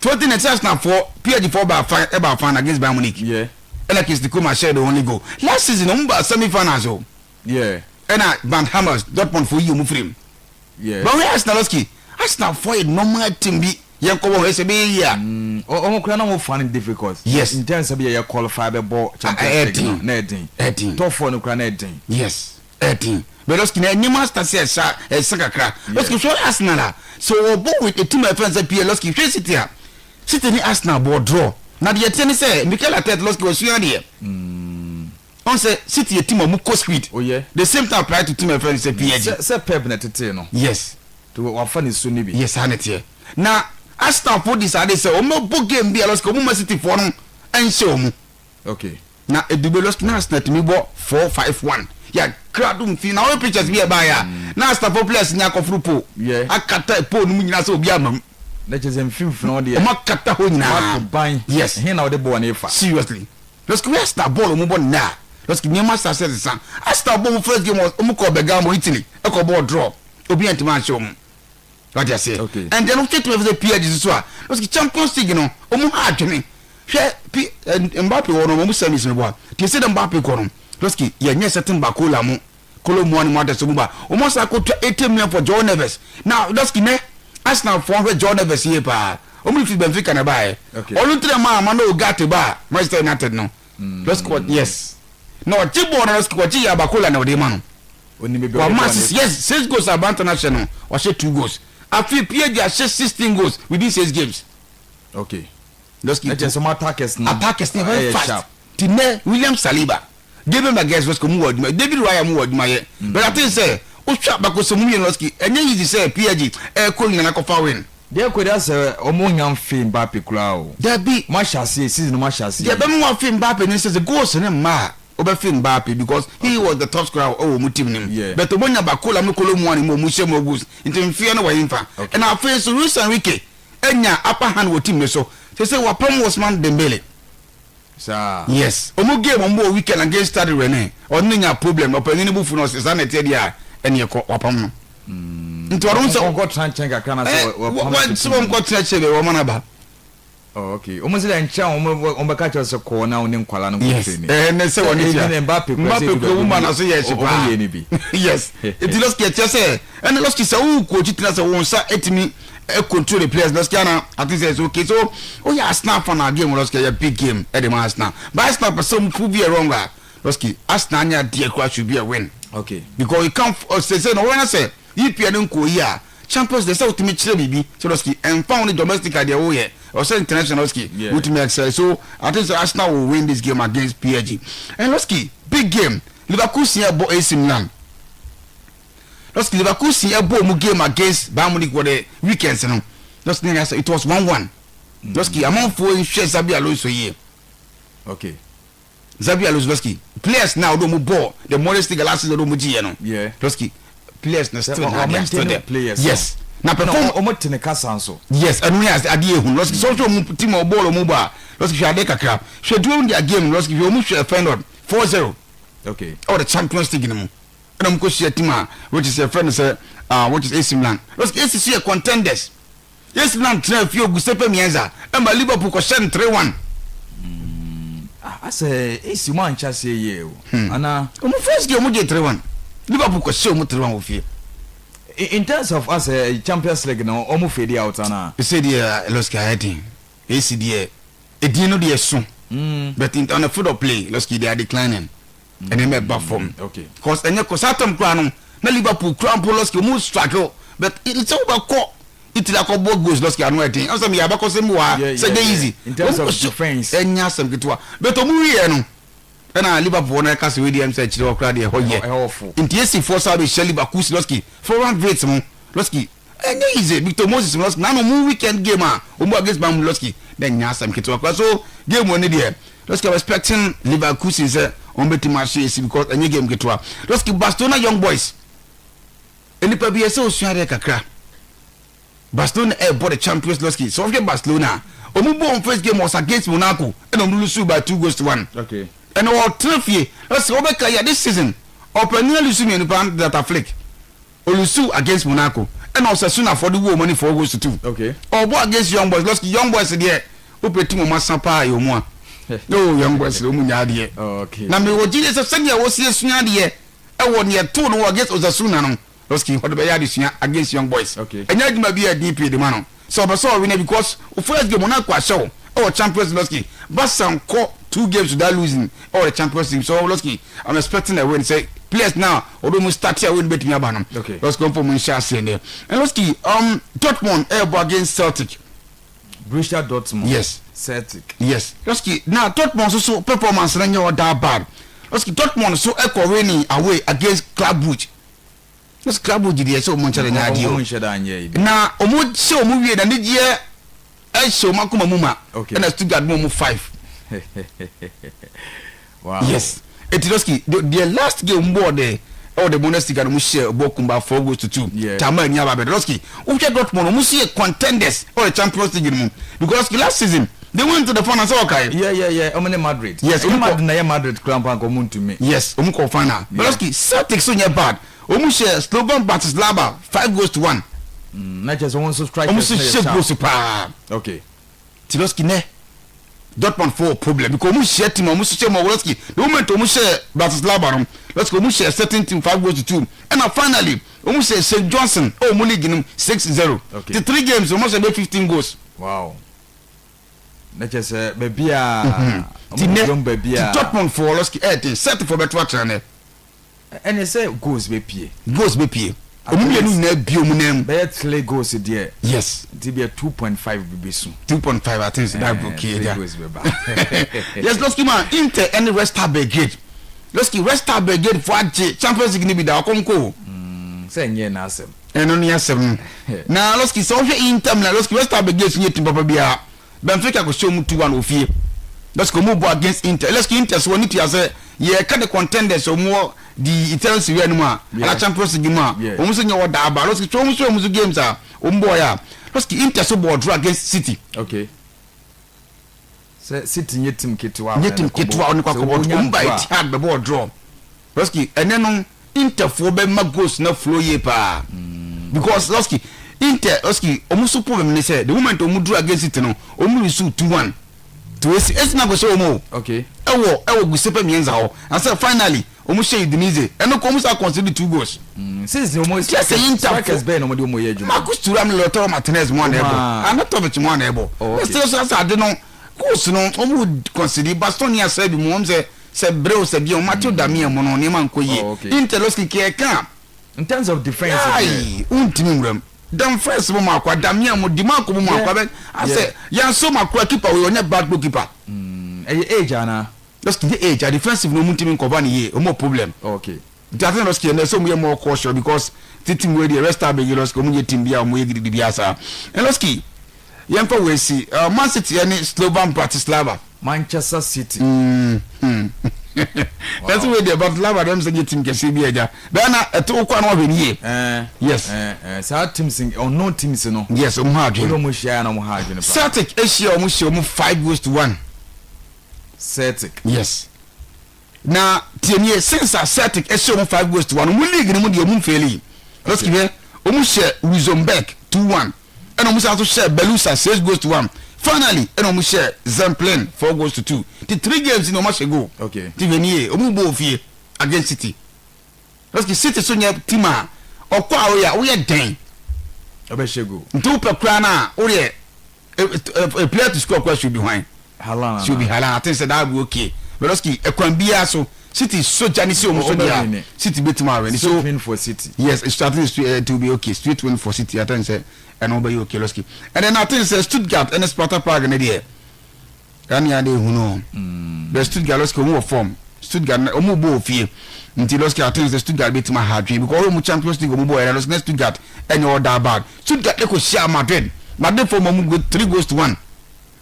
2019 Arsenal foɔ PSG foɔ baa fa ɛbaa final against Bayern Munich Yeah. ɛna Kingsley Coman hyɛ the only goal last season wɔn baa semi finals o Yeah. ɛna Van Hummels Dortmund foɔ yi wɔn firi mu Yeah. But wohwɛ Arsenal Lɔski Arsenal foɔ yɛ normal team bi yɛn kɔ bɔ hɔ ɛsɛ bɛyɛ yie a. Ɔmo kura na ɔmo fa no difficult. Yes. In terms of yɛ qualify bɛ bɔ Champions League no na ɛden. Ɛden. Top four no kura na ɛden. Yes ɛden. But Lɔski na nneɛma start sɛ ɛsa ɛsa kakra. Lɔski hwɛ Arsenal a sɛ wɔbɔ with a team a ɛfɛn sɛ PL Lɔski hwɛ City a City ne Arsenal bɔ draw na deɛ ɛteɛ ne sɛ Mikel Arteta Lɔski wasua adeɛ. Ɔn sɛ City yɛ team a ɔmo kɔ speed. Oh yeah. The same thing apply to team a ɛfɛn sɛ PSG. Sɛ sɛ Pep na ɛtetee no. Yes. Nti wafa ne su no bi. Yes saa na ɛteɛ. Na Arsenal foɔ decide sɛ wɔn bɛbɔ game bi a lɔsika wɔn ma City foɔ no nhyɛ wɔn. Okay. Na edube lɔsika na Arsenal tumi bɔ 4-5-1. Yɛ kra dum fi na wɔn pictures bi ɛbaayɛ a na Arsenal foɔ players nyɛ akɔforo pole. Yeah. Akata pole no mu nyinaa sɛ obi ama mu. Na kyerɛ sɛ mfimfini hɔ deɛ. Wɔn akata hɔ nyinaa. Wɔato ban. Yes. Ɛhe na wɔde bɔɔl no fa? Seriously. Lɔsika wei Arsenal bɔɔl wɔn bɔ nnɛ a. Lɔski nneɛma sa sɛ sesa. Arsenal bɔ ɔmo first game ɔmo kɔ Bergamo Italy ɛkɔ bɔɔ draw. Obi antumi anhyɛ ɔmo. Wate aseɛ? Okay. And then wohwɛ team a ɛfɛ sɛ PSG so a, lɔski Champions League no ɔmo ha adwene. Hwɛ P eh, Mbappe wɔ no ɔmo semis no bɔ a. Tie sɛ dɛ Mbappe kɔ no, lɔski yɛnyɛ certain Barcola mo. Kolo Muani mu adɛsɛ mu ba. Wɔn asan akɔtua 80 million for Joao Neves. Na Lɔski nɛ Arsenal foɔ hwɛ Joao Neves yie paa. Wɔn de firi Benfica na ɛbaeɛ. Okay. Ɔno nti na maa Manuel Ugarte baa Manchester United no. Lɔski wɔ yes. Na ɔgye bɔɔl no Lɔski wɔgye yɛ Abakola na ɔde ma no. Onim baabi a ɔde Wama bɔɔl no six yes six goals a aberante no ahyɛ no wahyɛ two goals. Afei PSG ahyɛ 16 goals within six games. Okay. Lɔski Na kyerɛ sɛ wɔn attackers no attackers no yɛ very ɛyɛ fast. sharp. Ti nɛ William Saliba Gabriel Magalhaes Losky ɔmo wɔ adwuma David Raya ɔmo wɔ adwuma yɛ but I think sɛ wohwɛ abakɔsɛm mu mmienu Losky ɛnyɛ easy sɛ PSG ɛɛkɔ England akɔfa win. Deɛ kɔ deɛ asɛ ɔmo nya nfe Mbappe koraa o. Dabi. Ɔmo ahyɛ aseɛ season no ɔmo ahyɛ aseɛ Deɛ yie. ɛbɛma wafe Mbappe ne sɛ sɛ goals no mma a wobɛfe Mbappe because he was the top scorer ɛwɔ ɔmo team no mu Yeah. but ɔmo nya Barcola ne Kolo Muani mu ɔmo hyɛ more goals nti mfeɛ no wɔ henfa Okay. ɛna afei nso Luis Enrique anya upper hand wɔ team no so sesei wapam Ousmane Dembele. Saa. Yes ɔmo game ɔmo bɔ weekend against Stade Rennais ɔno ne nya problem ɔpanyin no bo fu no ɔsɛ saa na ɛteɛ deɛ a ɛneɛ kɔ wapam no nti ɔno sɛ Ɔnkɔ tena nkyɛn kakra na sɛ wapam no sɛ wɔnkɔ tena kyerɛ bɛ wɔma no aba. Oh okay ɔmo sɛ dɛ nkyɛn ɔmo ɔmo bɛka kyerɛ sɛ kɔɔ na ɔne nkwalaa no nkɔ training. Yes ɛnɛ sɛ wɔne tia Mbappe kura sɛ Mbappe kura wo ma na so yɛ ɛhye paa ɔmo yɛ ne bi. Yes nti Losky ɛkyerɛ sɛ ɛne Losky sɛ wo coach tena sɛ wo nsa ɛtumi control the players Losky ana I think sɛ it's okay so woyɛ Arsenal fan a game Losky ɛyɛ big game ɛde ma Arsenal but Arsenal pɛ sɛ ɔmo prove yɛ wrong a Losky Arsenal anya adeɛ kura should be a win okay because you can't sɛ sɛ na wɔn sɛ EPL no nkɔ yi a Champions League sɛ wotumi kyerɛ biribi sɛ Losky ɛnfa ho ne domestic adeɛ woyɛ ɔsɛ international Losky wotumi excel so I think sɛ Arsenal will win this game against PSG and Losky big game Leverkusen ɛbɔ AC Milan. Lɔs Leverkusen ɛbɔ ɔmo game against Bayern Munich wɔ the weekends no lɔs ne yɛ it was 1-1. Lɔski amanfoɔ nhwɛ Xabi Alonso yie. Okay. Xabi Alonso lɔski players na ɔde ɔmo bɔ the Bundesliga last season ɔde ɔmo gyi yɛ no. Yeah. Lɔski players na still na they are still there. Players. Yes. Na perform. Ɔmo te ne kasa nso. Yes, ɛno yɛ adeɛ ehu lɔski sɛ ɔhwɛ ɔmo team a ɔbɔɔl ɔmo bɔ a lɔski hwɛ adeɛ kakra hwɛ during their game lɔski hwɛ ɔmo hwɛ Feyenoord 4-0. Okay. Ɛwɔ the Champions League no mu. Ɛna ɔmo kɔ hyia team a which is yɛfrɛ no sɛ ah which is AC Milan. Lɔski AC so yɛ contenders. AC Milan tena fie Giuseppe Meazza ɛma Liverpool kɔ hyɛ no 3-1. Ah asɛ AC mo ankyɛ aseɛ yie o. Ana. Ɔmo first game ɔmo gye 3-1. Liverpool kɔ hyɛ ɔmo 3-1 wɔ fie. In terms of asɛ Champions League no ɔmo fade out ana. Sɛ deɛ Lɔski ayɛ den. AC deɛ edin no deɛ so. But in on the field of play Lɔski they are declining. Nneɛma ɛba fam. Okay. Cause ɛnyɛ kɔ saa tam koraa no na Liverpool kura mpo Lɔski ɔmo struggle but sɛ wobɛkɔ Italy akɔbɔ goals Lɔski ano ɛden ɛsɛ meyɛ abakɔsɛm bi wɔ ha sɛ ɛnyɛ easy. In terms of defence. Ɛnyɛ asɛm ketewa but ɔmo wieɛ no ɛna Liverpool no ɛka sɛ wei deɛ ɛm sɛ akyire hɔ koraa deɛ ɛhɔ yɛ Ɛhɔ fo. nti AC foɔ saa bɛhyia Leverkusen Lɔski Florian Wirtz mo Lɔski ɛnyɛ easy Victor Moses mo Lɔski nanu ɔmo weekend game a ɔmo against Bayern Lɔski na ɛnyɛ asɛm ketewa koraa so game wɔ ne deɛ Lɔski I'm expecting Leverkusen sɛ ɔmo bɛtumi ahyɛ AC because ɛnyɛ game ketewa Lɔski Barcelona Young Boys nipa bi ɛsɛ osua adeɛ kakra Barcelona ɛɛbɔ the Champions Lɔski sɛ ɔhwɛ Barcelona a ɔmo bɔ ɔmo first game was against Monaco ɛna ɔmo lose by 2 goals to 1. Okay. Ɛna ɔtena fie lɔski ɔbɛka yɛ this season ɔpɛnina lose mmienu paa data Flick ɔlose against Monaco ɛna Osasuna fɔ de wo ɔmo ani 4 goals to 2. Okay. Ɔbɔ against Young Boys lɔski Young Boys deɛ wopɛ team ɔmo asa paa yɛ ɔmo a no Young Boys deɛ ɔmo nya adeɛ. Okay. Na mewɔ gyidie sɛ sɛdeɛ wɔsi esua adeɛ ɛwɔ neɛ too no wɔ against Osasuna no lɔski ɔde bɛyɛ adesua against Young Boys. Okay. Ɛnyɛ adwuma bi a ɛdin pii de ma no sɛ ɔbɛ sɛ ɔwin because o first game Monaco ahyɛ wo ɛwɔ Champions League lɔski Barca nkɔ two games without losing ɛwɔ the Champions League so lɔski I'm expecting a win sɛ players now ɔde ɔmo start a win bɛtumi aba no. Okay. Lɔski ɔmfo ɔmo nhyɛ aseɛ ndɛ and lɔski Dortmund ɛɛbɔ against Celtic. Borussia Dortmund. Yes. Celtic. Yes. Lɔski na Dortmund nso so performance no nyɛ ɔda bad. Lɔski Dortmund so ɛkɔ winning away against Club Brugge. Lɔski Club Brugge deɛ sɛ ɔmo nkyɛn nyɛ adeɛ Ɔmo o. nhyɛ da nyɛ yi. Na ɔmo hyɛ ɔmo wie na anigyeɛ ɛhyɛ ɔmo akoma mu ma. Okay. Ɛna Stuttgart mu ɔmo five. Wow. Yes. Eti Lɔski the last game bɔɔ de ɛwɔ the Bundesliga no mo hyɛ bɔ kumba 4 goals to 2. Tama ani aba abɛdɛ. Lɔski wohwɛ Dortmund ɔmo si yɛ contenders ɛwɔ the Champions League no mu because last season They went to the final sɛ ɔkae. Yeah yeah yeah ɔmo ne Madrid. Yes Ɛnyɛ ɔmo kɔ. Madrid na ɛyɛ Madrid koraa mpo anka ɔmo ntumi. Yes ɔmo kɔ final. Yeah. Belosky Celtic so nyɛ bad ɔmo hyɛ Slovan Bratislava 5 goals to 1. Mm, na kyerɛ sɛ wɔn nso Ɔmo strikers nso no yɛ hyɛ sharp. goals paa. Tiloski nɛ Dortmund fo problem because ɔmo hyɛ team a ɔmo hyɛ mu Belosky the moment ɔmo hyɛ Bratislava no Belosky ɔmo hyɛ certain team 5 goals to 2 ɛna finally ɔmo hyɛ St Johnstone ɛwɔ ɔmo league no 6-0. Ti three games ɔmo hyɛ bɛ 15 goals. Wow. Na kyerɛ sɛ baabi a Ti ɔmo nɛ dwom baabi ti a Dortmund fo Belosky ɛɛden Celtic fo bɛto atena nɛ. Ɛne sɛ goals bɛ pie. Goals bɛ pie. Ɔmo mmienu nyinaa bie ɔmo nan mu. Bɛyɛ three goals deɛ. Nti bia 2.5 bi bɛ su. 2.5, I think that be okay. Three Yeah. goals bɛ ba. Yes, Losky man, Inter ɛne Red Star Belgrade. Losky, Red Star Belgrade fo agye Champions League ni bi da ɔkɔm ko. Sɛ nyɛ n'asɛm. Ɛno ne asɛm no. Na Losky sɛ ɔhwɛ Inter na Losky Red Star Belgrade so nyɛ team papa biara. Benfica kò hyɛ ɔmo 2-1 wɔ fie. Losky ɔmo bɔ against Inter. Losky Inter so wɔn ni tua sɛ yɛka the contenders ɔmo wɔ the Italian Serie A no mu a ana Champions League mu a ɔmo nso nyɛ wɔ daaba. Losky twɛ ɔmo so ɔmo so games a ɔmo bɔ yɛ a Losky Inter so bɔ draw against City. Okay. Sɛ City nye team ketewa. Nye team ketewa ɔne kɔ akɔbɔ ɔmo ba Etihad bɛ bɔ draw. Losky ɛnɛ no Interfoɔ bɛ ma goals na flow yie paa because Losky Inter Losky ɔmo so problem ne sɛ the moment ɔmo draw against City no ɔmo lose 2-1 to AC AC na kò hyɛ ɔmo o. Ɛwɔ Giuseppe Meazza hɔ and sɛ finally ɔmo hyɛ Udinese ɛno kɔ ɔmo sa concede two goals. Since ɔmo Kyerɛ sɛ Inter strikers bɛyɛ na ɔmo de ɔmo yɛ adwuma. Marcus Thuram ne Lautaro Martinez mu ana ɛbɔ Arnautovic mu ana ɛbɔ. Ɛsɛ sɛ sɛ ade no goals no ɔmo concede Bastoni asɛ bi mu ɔmo sɛ brɛ o sɛ bi ɔmo Matteo Darmian mu no nneɛma nkɔ yie. Inter Losky kɛ ɛka. In terms of defence. Ayi ntumi nwuram Dumfries mu mu akwa Darmian mu Dimarco mu mu akwa bɛ asɛ yanso mu akwa keeper wei ɔnyɛ bad goalkeeper. Ɛyɛ age ana. Losky nye age a defensive no ɔmo ntumi nkɔba ne yie ɔmo wɔ problem. Nti ati na Losky ɛnɛ sɛ ɔmo yɛ more cautious because ti team wei deɛ Red Star bɛyi Losky ɔmo nyɛ team bi a ɔmo yɛ gidigidi bi asa. Ɛ Losky yɛn fa wei si Man City ɛne Slovan Bratislava. Manchester City. Ɛsɛ wei deɛ Bratislava deɛ ɛmu sɛ nye team kɛseɛ bi ɛgya bɛyɛ na ɛto kɔ ano ɔhwɛ ne yie. Yes. Saa teams ɔno teams no. Yes, ɔmo ha adwene. Ɔmo hyia na ɔmo ha adwene paa. Celtic ahyia ɔmo hyia ɔmo 5 goals to 1. Celtic. Yes. Na tie nie, since a Celtic ahyia ɔmo 5 goals to 1 ɔmo league no mu deɛ ɔmo nfail. Lɔski hwɛ, ɔmo hyɛ Ružomberok 2-1 ɛna ɔmo san so hyɛ Belusa 6 goals to 1, finally ɛna ɔmo hyɛ Zemplin 4 goals to 2. Ti three games ni ɔmo ahyɛ goal. Ti hwɛ nie, ɔmo bɔ ofie against City. Lɔski City so nyɛ team a ɔkɔ a ɔyɛ a ɔyɛ den. Ɔbɛhyɛ goal. Nti wopɛ koraa na ɔyɛ a player to score koraa should be hwan? Haaland. Should be Haaland. I think say that will be okay. But Lɔski ɛkwan biara so City soja ni si ɔmo so deɛ City bɛ tuma awɛ. So win for City. Yes, it's starting to be okay. Straight win for City. I think say ɛno bɛyɛ okay Lɔski. And then I think say Stuttgart ɛne Sparta Prague ne deɛ ɛne ade ehunu o. But Stuttgart Lɔski ɔmo wɔ form. Stuttgart ɔmo bɔ ofie nti Lɔski I think say Stuttgart bɛ tuma ha adwene because ɔmo Champions League ɔmo bɔ yɛrɛ Lɔski ne Stuttgart ɛnyɛ all that bad. Stuttgart ɛkɔ hyia Madrid. Madrid fɔ ɔmo go 3 goals to 1.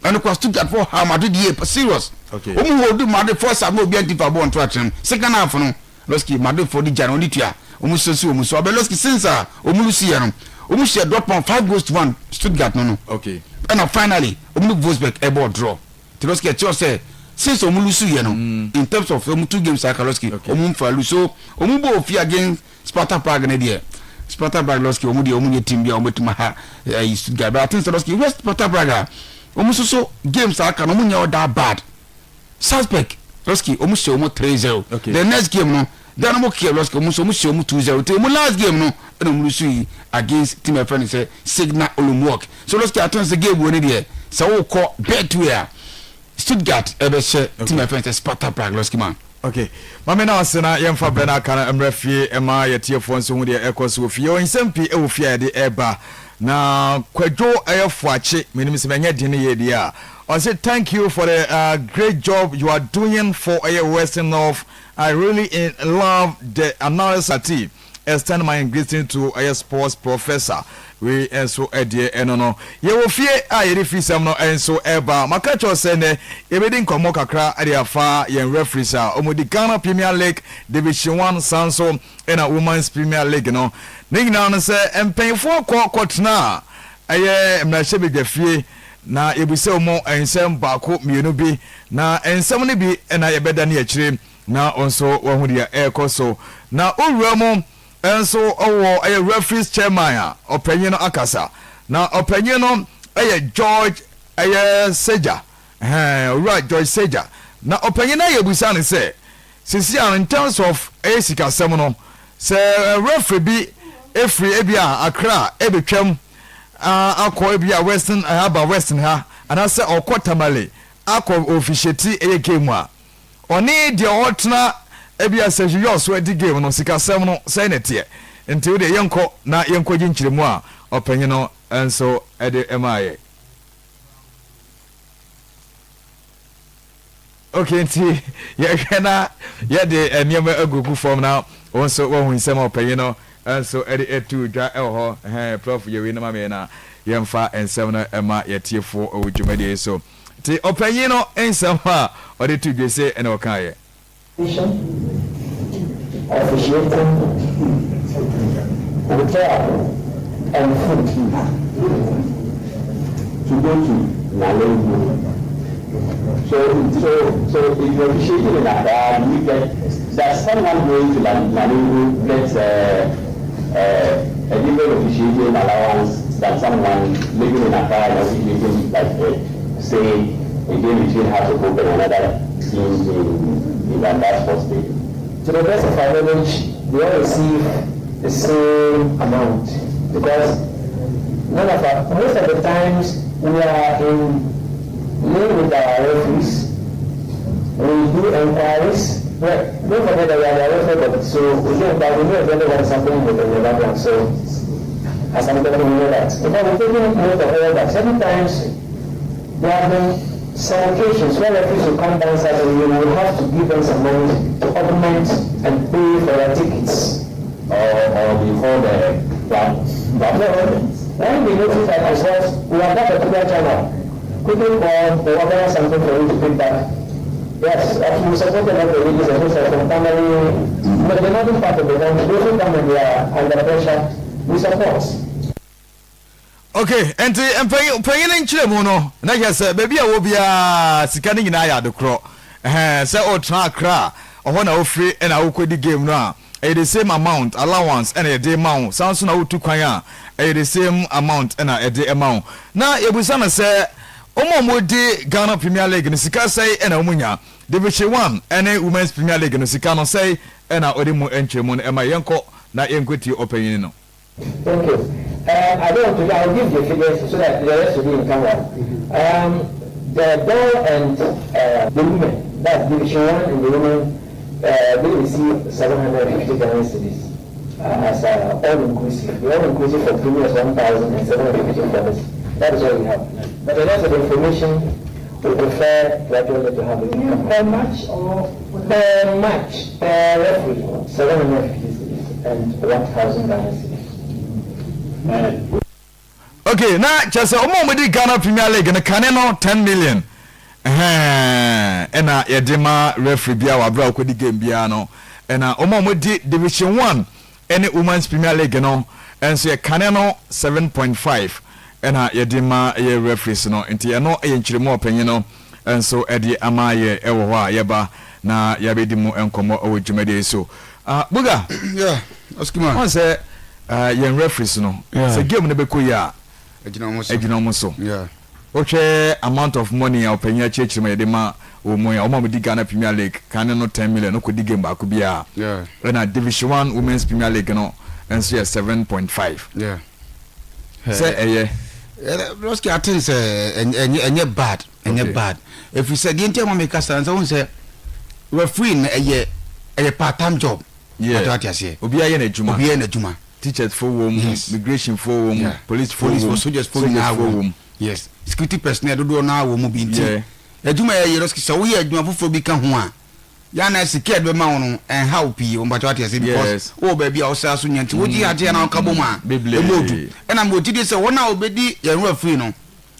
Ɛno kɔ Stuttgart fɔ ha Madrid yie serious. Ɔmo hold Madrid first half na obi anti fa bɔɔl nto atwene. Second half no Lɔski Madrid fɔ di gya na ɔne tua ɔmo sosi ɔmo so abɛ Lɔski since a ɔmo lose yɛ no ɔmo hyɛ Dortmund 5 goals to 1 Stuttgart no. Ɛna finally ɔmo ne Wolfsburg ɛbɔ draw. Ti Lɔski ɛkyerɛ sɛ since ɔmo lose yɛ no in terms of ɔmo two games aka Lɔski ɔmo nfa lose so ɔmo bɔ ofie against Sparta Prague ne deɛ Sparta Prague Lɔski ɔmo deɛ ɔmo nyɛ team bi a ɔmo bɛtuma ha ɛyi Stuttgart, but I think sɛ Lɔski West Sparta Prague a ɔmo nso so games aka no ɔmo nyɛ all that bad. Salzburg Lɔski ɔmo hyɛ ɔmo 3-0. The next game no Dynamo Kiev Lɔski ɔmo nso ɔmo hyɛ ɔmo 2-0. Ti ɔmo last game no ɛna ɔmo lose yi against team ɛfɛ no sɛ Signa Olomouc. So Lɔski I think sɛ game wo ne deɛ sɛ wokɔ Betway a Stuttgart ɛbɛhyɛ team ɛfɛ no sɛ Sparta Prague Lɔski man. Okay, maame na ase na yɛmfa brɛ no aka no mmerɛ fie ma yɛtiefoɔ nso hu deɛ ɛkɔ so wɔ fie. Yɛwɔ nsɛm pii ɛwɔ fie a yɛde ɛba na Kwadwo ɛyɛ Foakye menim sɛ manyɛ den no yɛ deɛ a ɔse thank you for the great job you are doing for ɛyɛ Western North. I really in love the analysis. Extend my greeting to ɛyɛ sports professor wei nso ɛdeɛ ɛno no yɛwɔ fie a yɛde fi sɛm no nso ɛba maka kyerɛw sɛ nnɛ yɛbɛdi nkɔmmɔ kakra de afa yɛn referees a wɔdi Ghana Premier League Division 1 san so ɛna Women's Premier League no ne nyinaa no sɛ mpanyinfoɔ kɔ kɔtena a ɛyɛ mmarahyɛbadwa fie. Na yɛbisa mu nsɛm baako mmienu bi, na nsɛm no bi na yɛbɛda ne akyire na wo nso woahu deɛ ɛrekɔ so. Na wo wura mu nso wɔ ɛyɛ referees chairman a ɔpanyin no akasa. Na ɔpanyin no yɛ George ɛyɛ Segya, ɛhɛn, owura George Segya. Na ɔpanyin no ayɛ bisa no sɛ, Sisi a in terms of ɛyɛ sikasɛm no, sɛ referee bi firi ebi a Accra ɛbɛtwam akɔ ebi a Western aba Western ha anaasɛ ɔkɔ Tamale akɔ officiate ɛyɛ game a, ɔne deɛ ɔtena ebi a Sergio Yɔ so adi game no sikasɛm no sɛn na ɛteɛ? Nti wodeɛ yɛnkɔ na yɛnkɔgye nkyerɛmu a ɔpanyin no nso de maa yɛn. Ok nti yɛhwɛ na yɛde nneɛma agugu fam na wo nso woahu nsɛm a ɔpanyin no nso de ato dwa wɔ hɔ. Ɛhɛn, Prof yɛ wei no ma me na yɛmfa nsɛm no mma yɛtiefoɔ wɔ dwumadie yi so. Nti ɔpanyin no nsɛm a ɔde to dwa sei na ɔkaeɛ. Officiating, hotel and food to go to Nalerigu. So, so, so if you're officiating in Accra, do you get, does someone going to Nalerigu get uh, uh, a different officiating allowance than someone living in Accra and officiating, like, uh, say, a game between Hearts of Oak and another team in, in Accra Sports Stadium? To the best of our knowledge, they all receive the same amount because none of our, most of the times we are in link with our referees. We do enquiries. Well, don't forget that we are the referee body, so we do inquiries. We know exactly what is happening with the background. So, as I'm telling you, know that. In fact, we're taking note of all that. Certain times, there have been some occasions where referees will come down south and we will have to give them some money to augment and pay for their tickets. Or, or before the club, club No, when we notice that as well, we have that particular channel. Quickly call, we organize something for you to pick back. Yes, actually we support a lot of ladies especially from family, but the northern part of the country, they also come when they are under pressure. We support. Ok, nti mpanyin mpanyin no nkyerɛmu no na kyerɛ sɛ baabi a wɔ biara sika no nyinaa yɛ adekorɔ. Ɛhɛn, sɛ wotena Accra a, ɔhɔ na wofiri na wokɔdi game no a, ɛyɛ the same amount, allowance na yɛde ma wo. Saa nso na wotu kwan a, ɛyɛ the same amount na yɛde ma wo. Na yɛbisa no sɛ, wɔn a wɔdi Ghana Premier League no sika sɛn na wɔnya? Division One ne Women's Premier League no sika no sɛn na wɔde mu nkyerɛmu no ma? Yɛnkɔ na yɛnkɔtie ɔpanyin no. Thank you. Um, I don't want to, I'll give the figures so that the rest will be in camera. Um, the girl and uh, the women, that's Division 1 and the women, uh, they receive 750 Ghana cedis uh, as uh, all-inclusive. The all-inclusive for premium is 1,750 dollars. That is all we have. But the rest of the information, we prefer gradually to have it in camera. Per match or? Per match, per referee, 750 cedis and 1,000 Ghana cedis. Ok na kyerɛ sɛ ɔmo a ɔmo di Ghana Premier League no kane no ten million ɛhɛn ɛna yɛde ma referee biara wɔ abere a ɔkɔdi game biara no ɛna ɔmo a ɔmo di Division One ɛne Women's Premier League no nso yɛ kane no 7.5 ɛna yɛde ma yɛ referees no nti ɛno yɛ nkyerɛmu a ɔpanyin no nso ɛde ama yɛ ɛwɔ hɔ a yɛba na yɛabɛdi mu nkɔmmɔ ɛwɔ dwumadie yi so. Ah, Buga, Yeah, Oskima. ɔn sɛ uh, yɛn referees no sɛ game no bɛkɔ yi a Ɛgyina wɔn so. ɛgyina wɔn so. Yeah. Wohwɛ amount of money a ɔpanyin akyerɛkyerɛ mu a yɛde ma wɔn mu yi a, wɔn a wɔdi Ghana Premier League kane no 10 million no kɔdi game baako biara. Yeah. Ɛna Division 1 Women's Premier League no nso yɛ 7.5. Yeah. Sɛ ɛyɛ. Lɔski aten sɛ ɛnyɛ ɛnyɛ bad ɛnyɛ bad efiri sɛ deɛ nti a ma mi kasa nsɛ wɔn sɛ referee no ɛyɛ ɛyɛ part time job. Ɔtɔ ate aseɛ. Obiara yɛ n'adwuma. Obiara yɛ n'adwuma. Teachers fo wɔ mu, migration fo wɔ mu, police fo wɔ mu, soldiers fo nyinaa wɔ mu. Yes, security personnel dodoɔ naa wɔ mu bi nti adwuma yɛ yɛ lɔski sɛ woyɛ adwuma foforɔ bi ka ho a yana sika yɛde bɛma wo no ɛnha wo pii mpakyɛ wate ase because wowɔ baabi a wosra so nya nti wogye agye na woka bɔ mu a ɛmu odu ɛna mewɔ gyidie sɛ wɔn a wɔbɛdi yɛn werɛ firi no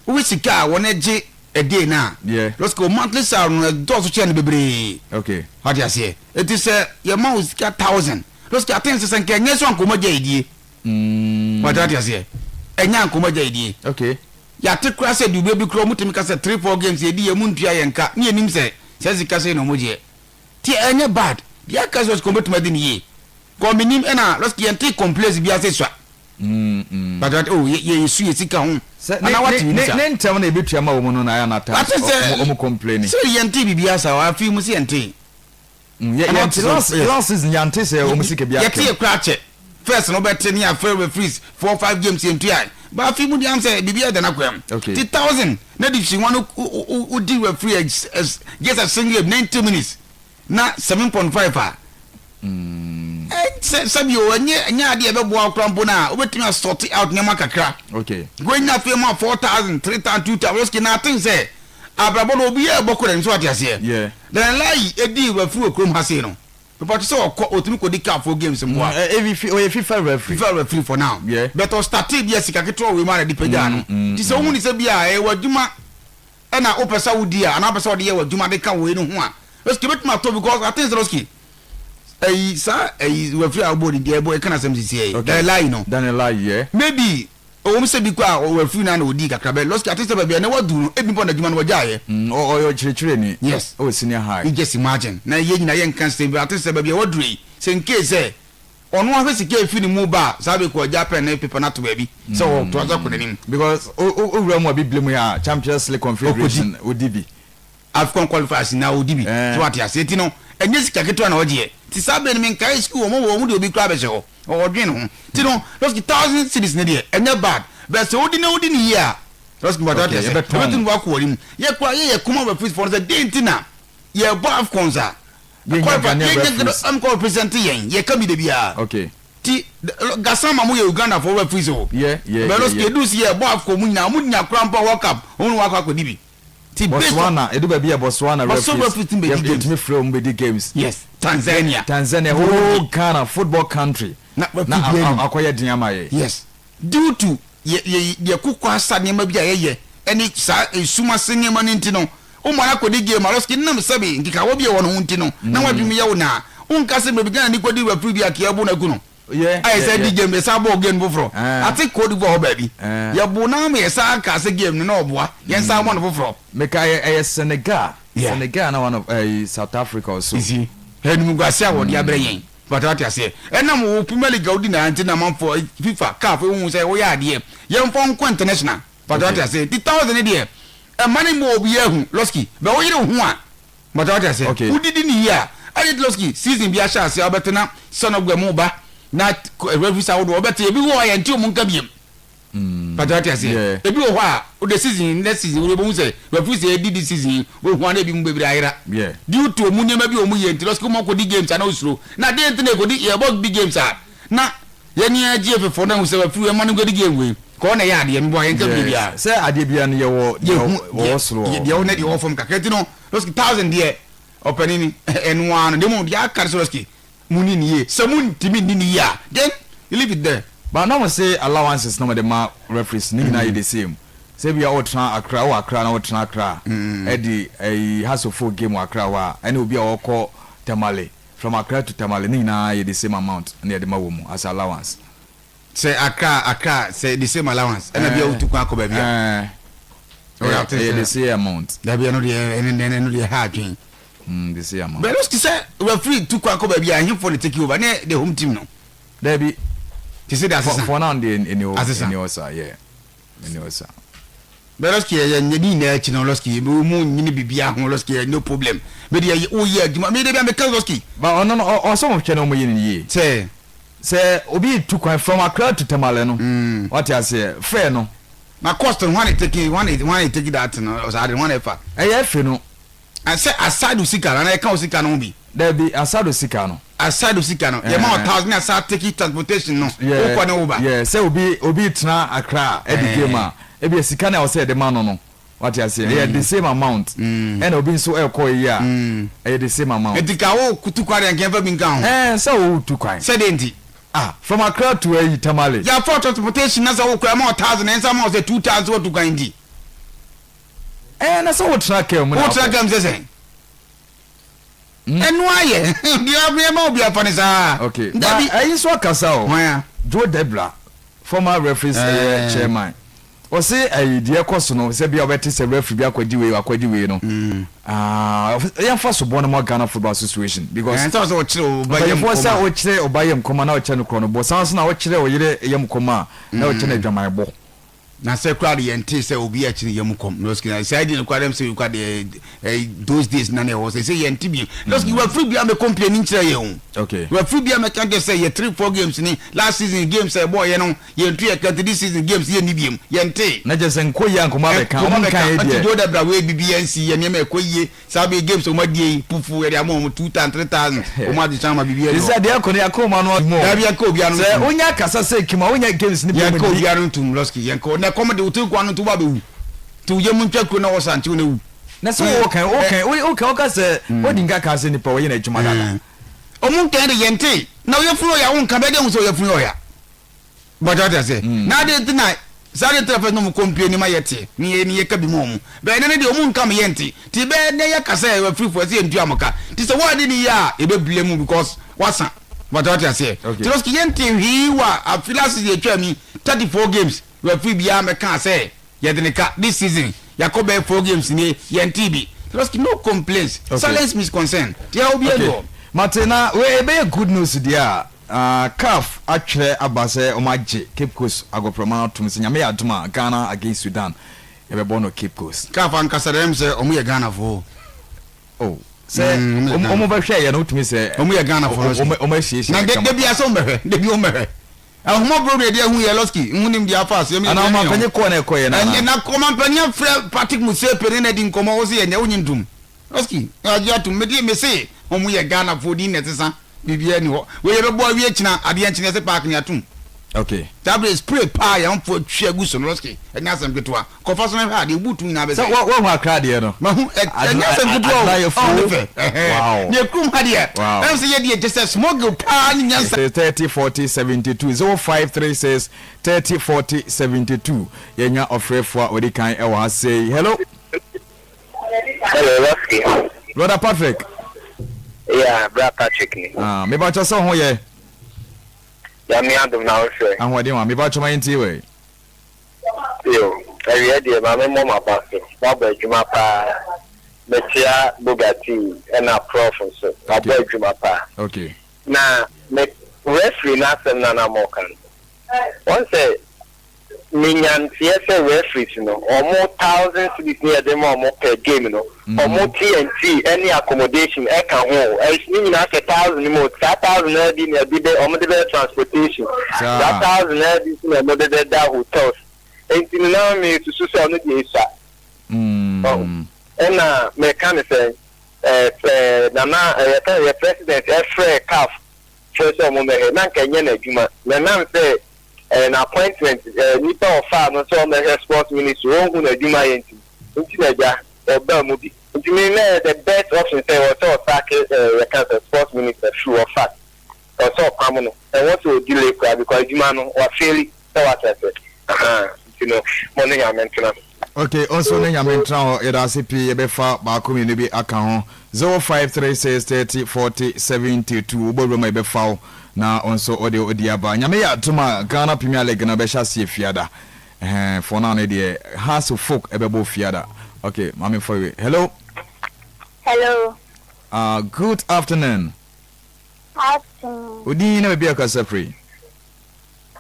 wohwɛ sika a wɔn gye ɛdee no a lɔski wo monthly salary no ɛdɔɔso kyɛn no bebree wate aseɛ ɛti sɛ yɛma wo sika thousand lɔski aten sɛ sɛ nka ɛnyɛ so ankɔmɔ gya ɛdie wate aseɛ ɛnyɛ ankɔmɔ gya ɛdie okay. Yɛate koraa sɛ du berɛ bi koraa wɔtumi ka sɛ 3 4 games yɛdi yɛn mu ntua yɛn ka ne yɛnim sɛ saa sika sei na wɔgyeɛ. Nti ɛnyɛ bad. Deɛ aka sɛ Losky wɔbɛtumi adi no yie. Kɔ menim ɛna Losky yɛnte complaints biara sɛ sua. But what oh yɛ yɛsu yɛ sika ho. Sɛ ne Anaa wate ne biribi ne saa. ne ntɛm na yɛbɛtua ma wɔn no na ayɛ na times Wate sɛ wɔn complaini. sɛ yɛnte biribiara saa afei mu sɛ yɛnte. Mm, yɛ Ɛna yɛnte ɔte sɛ last yes. last season yɛnte sɛ wɔn sika bi Yɛte akam. yɛ koraa kyɛ. First no wobɛte ne yɛafrɛ referees 4 5 games yɛntua. But afei mu deɛ am sɛ biribi ada n'akwam. Okay. Ti thousand na division one wodi referee just a single game 90 minutes na 7.5 a. Sɛ sɛbi o ɛnyɛ ɛnyɛ adeɛ ɛbɛboa wo koraa mpo no a wobɛtumi asɔte out nneɛma kakra. Okay. Wɔnya afei ma 4000 3000 2000 Losky na aten sɛ abrabɔ no obiara ɛbɔ kɔ n'anim so wate aseɛ. Yeah. Then Lai edi referee wɔ kurom ha sei no. Mepatwo sɛ ɔkɔ otumi kɔdi CAF foɔ games mmoa. Mm, eh, ebi ɔyɛ FIFA referee. FIFA referee for now. Yeah. But ɔstartee bi a sika ketewa wei mu a na de pagyaa no. Nti sɛ wohu ne sɛ bi a ɛyɛ w'adwuma ɛna wopɛ sɛ wodi a anaa wopɛ sɛ wɔde yɛ w'adwuma de ka wei no ho a Losky ebɛtumi atɔ because I think sɛ Losky ɛyi saa ɛyi referee a wobɔ ne deɛ ɛbɔ ɛka n'asɛm sisi ɛyi Okay. Daniel Lai no. Daniel Lai, yeah. Maybe ɛwom sɛ bi kɔ a referee no a na ɔdii kakra but Losky I think sɛ baabi a na waduru no ebi mpo a n'adwuma no wagyaeɛ. Mm, ɔyɛ ɔkyerɛkyerɛni. Yes. Ɛwɔ senior high. You just imagine. Na yɛn nyinaa yɛnka sɛ bi ate sɛ baabi a waduru yi, sɛ in case sɛ ɔno ahwɛ sika efi ne mu ba a, saa bɛ kɔ agya pɛn ne paper no ato baabi sɛ ɔtoa so akɔ n'anim. Because o o owura mu a bibile mu yɛ a Champions League Confederation odi bi. Afcon qualifiers nyinaa ɔdi bi. Eh. So wate aseɛ nti no ɛnyɛ sika ketewa na ɔgyeɛ. Nti saa bere no menkae sukuu wɔn wɔ wɔn de obi koraa bɛhyɛ hɔ. Ɔdwen ne ho. Nti no Losky thousand cedis no deɛ ɛnyɛ bad but sɛ wodi na wodi no yie a Losky mpakyɛ wate Okay, aseɛ yɛbɛtɔn. ɛbɛtumi wakɔ w'anim. Yɛ koraa yɛyɛ common referees foɔ no sɛ deɛn nti na yɛbɔ Afcons a Yɛnya qualify Ghanaian yɛnya referees. Ghana ɛmkɔ represent yɛn yɛka bi da biara. Okay. Ti Gassama mo yɛ Uganda foɔ referees o. Yeah, yeah, But yeah, Losky yeah. edu si yɛbɔ Afcon mu nyinaa mo nya koraa mpo a World Cup wɔn na wakɔ akɔdi bi. Ti based on Botswana, edu baabi a Botswana Botswana referees referees tumi bɛdi games. yɛtumi frɛ wɔn bɛdi games. Yes, Tanzania. Tanzania, whole Ghana football country Na referee na biara nim. akɔyɛ den ama yɛ. Yes, due to yɛ yɛ yɛ koko asa nneɛma bi a yɛyɛ ɛne saa esum ase nneɛma no nti no, woma no akɔdi game a Losky nam sɛbe nkekawa bi a ɛwɔ ne ho nti no, na wadwene yɛ wo naa. Wonka sɛ baabi Ghana ni kɔdi referee bi a kea bu no agu no. Yeah, A yeah, yɛsan di yeah. game yɛsan bɔɔ game foforɔ. Eh. Ate Cote d'Ivoire hɔ baabi. Eh. Yɛboo no ara ma yɛsan kaa sɛ game no na ɔboa. Yɛnsan mmɔ no foforɔ. Meka ɛyɛ ɛyɛ Senegal. Yeah. Senegal na one of ɛyi South Africa or so. You see, animguase a wɔde abrɛ yɛn. But wate aseɛ. Ɛnam wo Premier League a wodi na nti na amanfoɔ eh, FIFA, CAF ehu sɛ woyɛ adeɛ. Yɛmfa nkɔ international. But wate Okay. aseɛ. Nti thousand ne deɛ ɛma ne ma obiara hu. Losky, bɛ woyere wo ho a. But wate aseɛ. Okay. Wodidi ne yie a. Ɛne Losky season bi ahyɛ aseɛ a wobɛte na Senegal mu ba na referees ahodoɔ wobɛte ebi wɔ hɔ a yɛnte wɔn nka biem. But wate aseɛ. Yeah. Ebi wɔ hɔ a wode season next season wode bɛhu sɛ referees a ɛdi this season yi wohu a na ebi mu bebree ayera. Yeah. Due to ɔmu nneɛma bi a ɔmu yɛ nti Losky wɔn akɔdi games a na osuro. Na adeɛ nti na ɛkɔdi yɛbɔ di games a na yɛne yɛn GFA foɔ no ahu sɛ referee ɛma no nkɔdi game wei. Kɔɔ na ɛyɛ adeɛ meboa yɛnka Yes. biribiara. Sɛ adeɛ biara no yɛwɔ deɛ Yɛhu wɔwɔ soro deɛ hɔ. deɛ wɔ ne deɛ wɔ fam kakra nti no Losky thousand deɛ ɔpanin ni ɛno ara no na mmom deɛ aka no sɛ Losky mo ni ne yie sɛ mo ntumi nni ne yie a then you leave it there. But na wɔn se allowances na wɔde ma referees ne nyinaa yɛ the same sɛ ebia wotena Accra wowɔ Accra na wotena Accra ɛde ɛyi Hearts of Oak game wɔ Accra hɔ a ɛne obi a ɔkɔ Tamale from Accra to Tamale ne nyinaa yɛ the same amount na yɛde ma wɔn mu as allowance. Sɛ Accra Accra sɛ the same allowance ɛna bia wotu kwan akɔ baabi a. Ɛɛ ɛyɛ the same amount. Dabi ɛno deɛ ɛno deɛ ɛno deɛ ha adwen. Mm, the same amount. But ɛno sɛ referee tu kwan kɔ baabi a ahemfo na take over ne the home team no. Dabi. Te sɛ de asesa. For now deɛ ɛni hɔ Asesa. ɛni hɔ saa yeah ɛni hɔ saa. But Losky yɛ yɛ ne nyinaa akyi no Losky mu nyini biribiara ho Losky yɛ no problem. Me deɛ woyɛ adwuma me deɛ bia meka Losky. But ɔno no ɔsɛ wɔn hwɛ na wɔn yɛ ne yie. Sɛ. Sɛ obi retu kwan from Accra to Tamale no, wate aseɛ, fare no. Na cost no hwan na take hwan na hwan na take that no saa de hwan na ɛfa. Ɛyɛ efe no. Sɛ aside wo sika no anaa ɛka wo sika no ho bi. Dabi aside wo sika no. Aside wo sika no yɛ ma wo thousand na asa take transportation no wo kɔ ne wo ba. Yeah sɛ obi obi tena Accra ɛdi game a ebia sika no a ɛwɔ sɛ yɛde ma no no Wate aseɛ? Ɛyɛ the same amount. Ɛna obi nso ɛrekɔ yi a, ɛyɛ the same amount. Nti ka wo tu kwan deɛ nka yɛmfa bi nka ho. Ɛɛ sɛ wo tu kwan. Sɛdeɛ nti? Ah, from Accra to ayi Tamale. Yɛafa transportation na sɛ wo kɔ ɛma wo thousand ɛnsa ma wo sɛ 2000 sɛ watu kwan nti. Ɛɛ na sɛ wo tra kaa mu na akɔ. Wo tra kaa mu sɛ sɛn? Ɛno ayɛ deɛ ɔbɛma obi afa ne saa. Okay. Dabi. Ɛyi nso akasa o. Hwan a? Joe Debra, former referees ɛyɛ chairman. Ɔse ɛyi deɛ ɛkɔ so no sɛ bia ɔbɛte sɛ referee bi akɔgye wei wakɔgye wei no ah yɛmfa sobɔ no ma Ghana Football Association because Ɛnsɛ sɛ ɔkyerɛ ɔba yam mpanyinfoɔ sɛ kɔma. wokyerɛ ɔba yam kɔma na ɔkyɛ no korɔ no bɔ saa nso na wokyerɛ ɔyere yam kɔma a na ɔkyɛ no adwaman bɔ. Na sɛ koraa de yɛntee sɛ obi akyi ne yam kɔm Lɔski na saa di no koraa dɛm sɛ koraa de eh, those days na na ɛwɔ sɛ sɛ yɛnte bi Lɔski wafiri bia mɛ complain nkyerɛ yɛn o Okay. wafiri bia mɛka nkyerɛ sɛ yɛ 3 4 games ni last season games a ɛbɔɔ yɛ no yɛntu yɛ kɛnti this season games yɛ ni biem yɛnte. Na kyerɛ sɛ nkɔ yie a nkɔmɔ abɛka Nkɔmɔ ɔmo abɛka nka yɛ nti deɛ. Joe Debra wei bibi yɛnsi yɛ nneɛma ɛkɔ yie saa bɛ games ɔmo adie yi pufu yɛde ama ɔmo 2000 3000 ɔmo adekyan ama bibi Sɛ ɛni hɔ deɛ ɛkɔ no yɛakɔ ɔmo ano atom o. Dabi yɛnka obi ano Sɛ ntom. wonya kasa sɛ kim a wonya games no bi Yɛnka mu obi di. ano ntom Lɔski yɛnka na ɛkɔm de wotu kwan no nto ba bɛwu nti wo yam ntwa kuro na wɔsa nkyew na wu. Na sɛ wokan wokan wokan woka sɛ wodi nka kaa sɛ nipa wɔyɛ n'adwuma dada. Ɔmo nkan de yɛnte na ɔyɛfunu ɔya wonka bɛde hu sɛ ɔyɛfunu ɔya. Bɔtɔ ɔte ase. Na ade nti na saa de nti na fɛs na ɔmo kɔmpie ni ma yɛ te ne yɛ ne yɛ ka bi mu ɔmo. Bɛyɛ ne ne deɛ ɔmo nka mo yɛ nte. Ti bɛyɛ ne yɛ kasa yɛ afiri fo ɛsɛ yɛ ntua mo ka. Ti sɛ wɔn ade ne yɛ a ebe bile mu because wasa. Bɔtɔ ɔte aseɛ. Okay. Ti lɔski yɛ nte hwii wa afi last season yɛ twa mi 34 games referee biara mɛ kaa sɛ yɛ de ne ka this season yakɔ bɛyɛ 4 games nie yɛ nte bi. Ti lɔski no complaints. Okay. Silence means concern. Ti ha obi Okay. ɛdɔ. Mate na wei ɛbɛyɛ good news deɛ a ah, CAF atwerɛ aba sɛ wɔn agye Cape Coast agoprama no atom sɛ Nyame yɛ adom a Ghana against Sudan yɛbɛbɔ no Cape Coast. CAF ankasa deɛ ɛm sɛ ɔmo yɛ Ghana foɔ. Oh, sɛ Mm, ɔmo yɛ wɔn bɛhwɛ yɛ no wotumi sɛ Ɔmo yɛ Ghana foɔ wɔn wɔn asiesie Na no de kama. de bia sɛ ɔmo bɛhwɛ, de bi ɔmo bɛhwɛ. Ahomɔborɔ deɛ ɛde ahu yɛ Lɔski, nhu nim deɛ afa aseɛ mi Ana ɔmanpanyin kɔɔ na ɛkɔyɛ no Ɛnyɛ anaa? na ɔmanpanyin afrɛ Patrick Motsepe ne na di nkɔmɔ wo se yɛ nyɛ wonye ntom. Lɔski, agye atom me deɛ me se ɔmo yɛ Ghana foɔ din na ɛsesa biribiara ni hɔ. Wei yɛbɛbɔ awie kyena adeɛ nkyene yɛse park ne atom. Okay. Saa bere spray paa yɛn fo atwi agu so no Lɔski, ɛnyɛ asɛm ketewa. Kɔfa so na hwɛ adeɛ buutu nyinaa Sɛ bɛsɛe. wa wahu Accra deɛ no. Mahu ɛnyɛ asɛm ketewa o. Adena yɛ Ɔho ne fo. fɛ. Ɛhɛn. Wow. Ne kurom ha deɛ. Wow. Ɛm sɛ yɛ deɛ kyɛ sɛ smuggle paa ne nyansa. 30 40 72 0536 30 40 72 yɛnya ɔfrɛfoɔ a ɔdi kan ɛwɔ ha sei. Hello. Hello, Lɔski. Brother Patrick. Yeah, bra Patrick ni. Ah, mebakyɛ sɛ ho yɛ. Nyame adom na wo sɛ. Ahoɔden wa mebakyɛ ma yɛntie wei. Yo, awia deɛ ma me mmɔ m'aba so, wabɔ adwuma paa. Mekyea Bugatti ɛna Prof nso, wabɔ adwuma paa. Okay. Na me referee n'asɛm na na mo ka no, wɔn sɛ menya nteɛ sɛ referees no, wɔn thousand cedis ne yɛde ma wɔn per game no, wɔn TNT ɛne accommodation ɛka ho o, ɛs ne nyinaa sɛ thousand mu o, saa thousand naa bi na ɛde bɛ wɔn de bɛyɛ transportation, saa thousand naa bi nso na wɔn de bɛda hotels, nti no na me susu sɛ ɔno deɛ esua, ɔho, ɛna mɛka ne sɛ ɛɛ ɛɛ nana ɛyɛ fɛ yɛ president ɛfrɛ CAF kyerɛ sɛ wɔn bɛhwɛ na nka ɛnyɛ n'adwuma na ɛnam sɛ ɛɛ n'appointment ɛɛ nipa a ɔfaa no sɛ ɔmmɛhwɛ sports ministry ɔnhu n'adwuma yɛ nti nti na agya ɔbaa mu bi nti me na ɛyɛ the best option sɛ ɛwɔ sɛ ɔsake ɛɛ yɛka sɛ sports minister firi hɔ fact ɛwɔ sɛ ɔpam no ɛwɔ sɛ ɔdelay koraa because adwuma no wafeeli sɛ wate ase ahaa nti no mo ne Nyame ntena. Ok onso ne Nyame ntena hɔ yɛda ase pii yɛbɛfa baako mmienu bi aka ho 0536 30 40 72 wobɔ wura mu a yɛbɛfa wo na onso wode odi aba Nyame yɛ adom a Ghana Premier League no bɛhyɛ aseɛ fiada ɛhɛn for now no deɛ Hearts of Folk ɛbɛbɔ fiada ok maame fa wei hello. Hello. Good afternoon. Afternoon. Odin na baabi a kasa firi.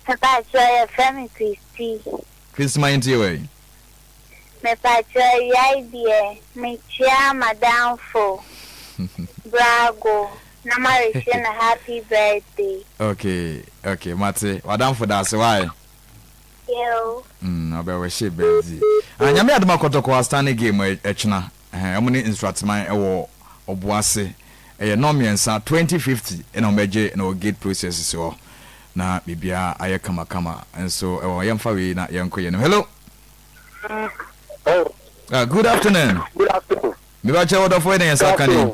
Mepakyɛw yɛfrɛ me Christy. Christy ma yɛntie wɔ yi. Mepakyɛw awia yi deɛ mekyia madamfo Brago na marehye no happy birthday. Okay okay mate wadamfo daase why. Yoo. Mm ɔbɛ wɛhye birthday. Ah nyame adom a kɔtɔkɔ astane game ɛkyena. Ɛhɛn ɔmo ne Nsuateman ɛwɔ Ɔboase. Ɛyɛ nnɔn mmiɛnsa, 20:50 ɛna ɔmo bɛgye na wɔ gate process si hɔ na biribiara ayɛ kama kama nso ɛwɔ hɔ. Yɛmfa wei na yɛnkɔ yɛn anim. Hello. Oh. Good afternoon. Good afternoon. Mepa kyɛw ɔdɔfo ɛna yɛn nsa aka ni.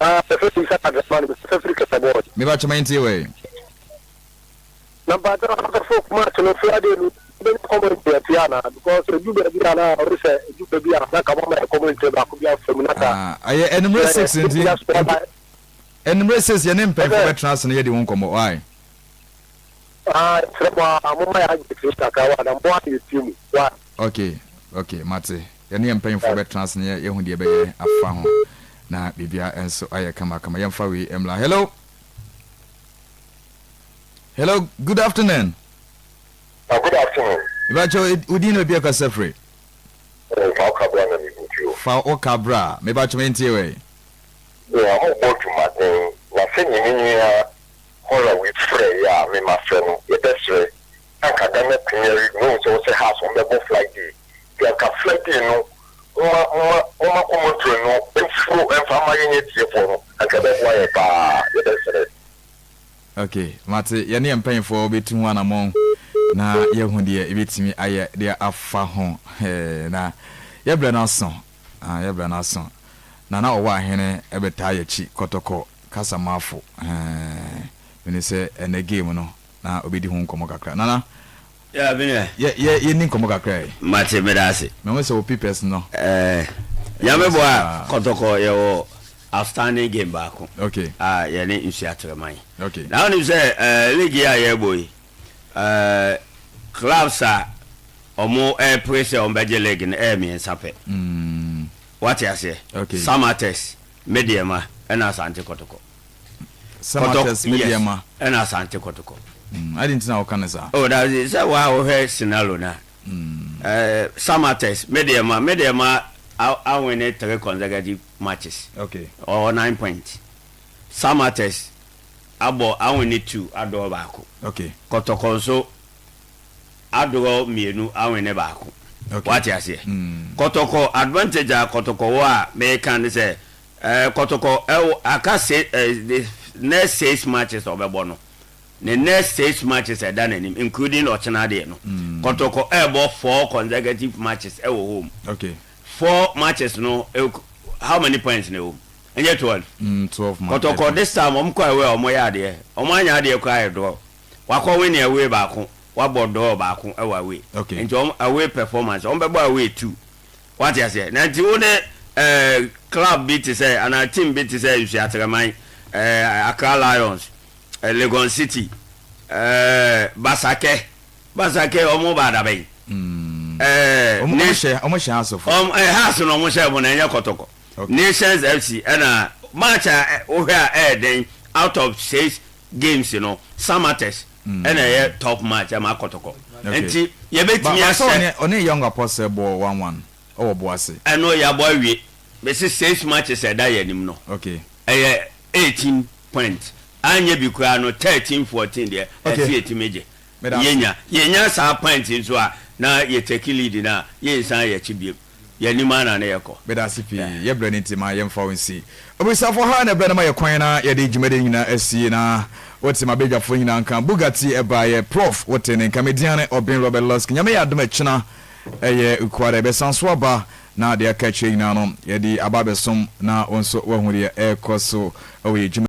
Ah, sɛ firi sɛ adama no sɛ firi kɛsɛ bɔɔl. Mepa kyɛw ma yɛntie wei. Na mpakyɛw asafo match no Friday no wobɛnya commentary atie anaa because edu baabi a na ɔre sɛ edu baabi a na ka mama yɛ commentary baako bi afa mu na ka. Ah, ɛyɛ anumere 6 nti anumere 6 yɛne mpanyinfo bɛtena ase na yɛdi ho nkɔmmɔ why. Ah yɛsrɛ mo aa momma yɛn adwene kakra wai na mmoa na yɛtie mu wai. Ok ok mate yɛne yɛn mpanyinfoɔ bɛtena ase na yɛahu deɛ yɛbɛyɛ afa ho na biribiara nso ayɛ kamakama yɛmfa wei mmra hello hello good afternoon. Ah good afternoon. Mebakyɛw wo din na baabi a kasa firi. Oh fa wo ka bra na me hu ti o. Fa wo ka bra mebakyɛw mentie wei. Yeah mo bɔ dwumaden na sɛdeɛ me nua Hora wei frɛ yɛ a me ma frɛ no yɛbɛ srɛ anka Ghana Premier League no wohu sɛ wosɛ Hearts wɔn bɛbɔ Friday nti anka Friday no moma moma moma commentary no mfuro mfa ma yɛn atiefoɔ no anka ɛbɛboa yɛn paa yɛbɛ srɛ. Ok mate yɛne yɛn mpanyinfoɔ bɛtu ho anamɔn na yɛahu deɛ yɛbɛtumi ayɛ de afa ho na yɛbrɛ no aso ah yɛbrɛ no aso na na ɔwɔ ahene bɛtaa yɛakyi kɔtɔkɔ kasamafo eh mene sɛ ɛnɛ game no na obedi ho nkɔmmɔ kakra. Nana, Yeah, me nua. yɛ yɛ yɛnni nkɔmmɔ kakra ɛ. Mate, meda ase. Mahu sɛ wo papers no. Eh, Nyame boa a, Kɔtɔkɔ yɛwɔ outstanding game baako. Okay. A yɛne Nsuatreman. Okay. Na wonim sɛ eh, league yi a yɛrebɔ yi, eh, clubs a wɔn ɛrepere sɛ wɔbɛgye league no ɛyɛ mmiɛnsa pɛ. Mm. Wate aseɛ? Okay. Samatex, Medeɛma, ɛna Asante Kɔtɔkɔ. Samatex Medeɛma. Yes, ɛna Asante Kɔtɔkɔ. Mm, adi nti na woka no saa? Oh, dabi, sɛ wa wohwɛ scenario no a. Mm. Eh, Samatex, Medeɛma, Medeɛma awene three consecutive matches. Okay. Ɔwɔ 9 points. Samatex abɔ awene two adɔɔ baako. Okay. Kɔtɔkɔ nso adorɔ mmienu awene baako. Okay. Wate aseɛ? Mm. Kɔtɔkɔ advantage a Kɔtɔkɔ wɔ a meka ne sɛ Eh kɔtɔkɔ eh aka se eh the next six matches a ɔbɛbɔ no ne next six matches a ɛda n'anim including ɔkyena deɛ no kɔtɔkɔ ɛɛbɔ four consecutive matches ɛwɔ home Okay. four matches no eh, how many points na ɛwɔ mu ɛnyɛ 12 Mm, 12 ma. Kɔtɔkɔ this time wɔn kɔ away a wɔn yɛ adeɛ wɔn anya adeɛ koraa yɛ draw wakɔ win away baako wabɔ draw baako ɛwɔ away Okay. nti wɔn away performance wɔn bɛbɔ away two Wate aseɛ? Na nti wo ne eh, club bi te sɛ, anaa team bi te sɛ Nsuatraman, eh, Accra Lions, eh, Legon City, eh, Basakɛ, Basakɛ, wɔn ba adabɛn. Eh, Wɔn ne, hyɛ, wɔn hyɛ asofo. wɔn, eh, Hearts na wɔn hyɛ wɔn na ɛnyɛ Kɔtɔkɔ. Okay. Nations FC ɛna match a eh, wohwɛ a ɛyɛ den out of six games no, Samatex ɛna ɛyɛ top match ɛma Kɔtɔkɔ. Okay. Nti Ba yɛbɛtumi ba sɛ ahyɛ. ɔne ɔne Young Apostle bɔɔ 1-1 ɛwɔ Boase. Ɛno yɛabɔ awie. Mese six matches a ɛda yɛn anim no, Okay. ɛyɛ 18 points. Anyɛ bi koraa no 13, 14 deɛ Okay. ɛsɛ yɛtumi gye. Meda ase. Yɛnya yɛnya saa points nso a na yɛ take lead no a, yɛnsan yɛn akyi biom. Yɛn anim ara na na yɛkɔ. Meda ase pii. Yɛ berɛ no nti ma yɛmfa wo nsi. Abusuafoɔ ha na ɛberɛ no ma yɛ kwan na yɛde dwumadie no nyinaa asie na wote m'abadwafoɔ nyinaa nka. Bugatti ɛbaeɛ, Prof wote ne nka. Me din ane Obeng Robert Lusk. Nyame yɛ adom ɛkyena ɛyɛ Ukuada yɛbɛsan so aba na deɛ aka akyire nyinaa no yɛde aba abɛsom na wo nso woahu deɛ ɛrekɔ so wɔ yɛ dwumadie.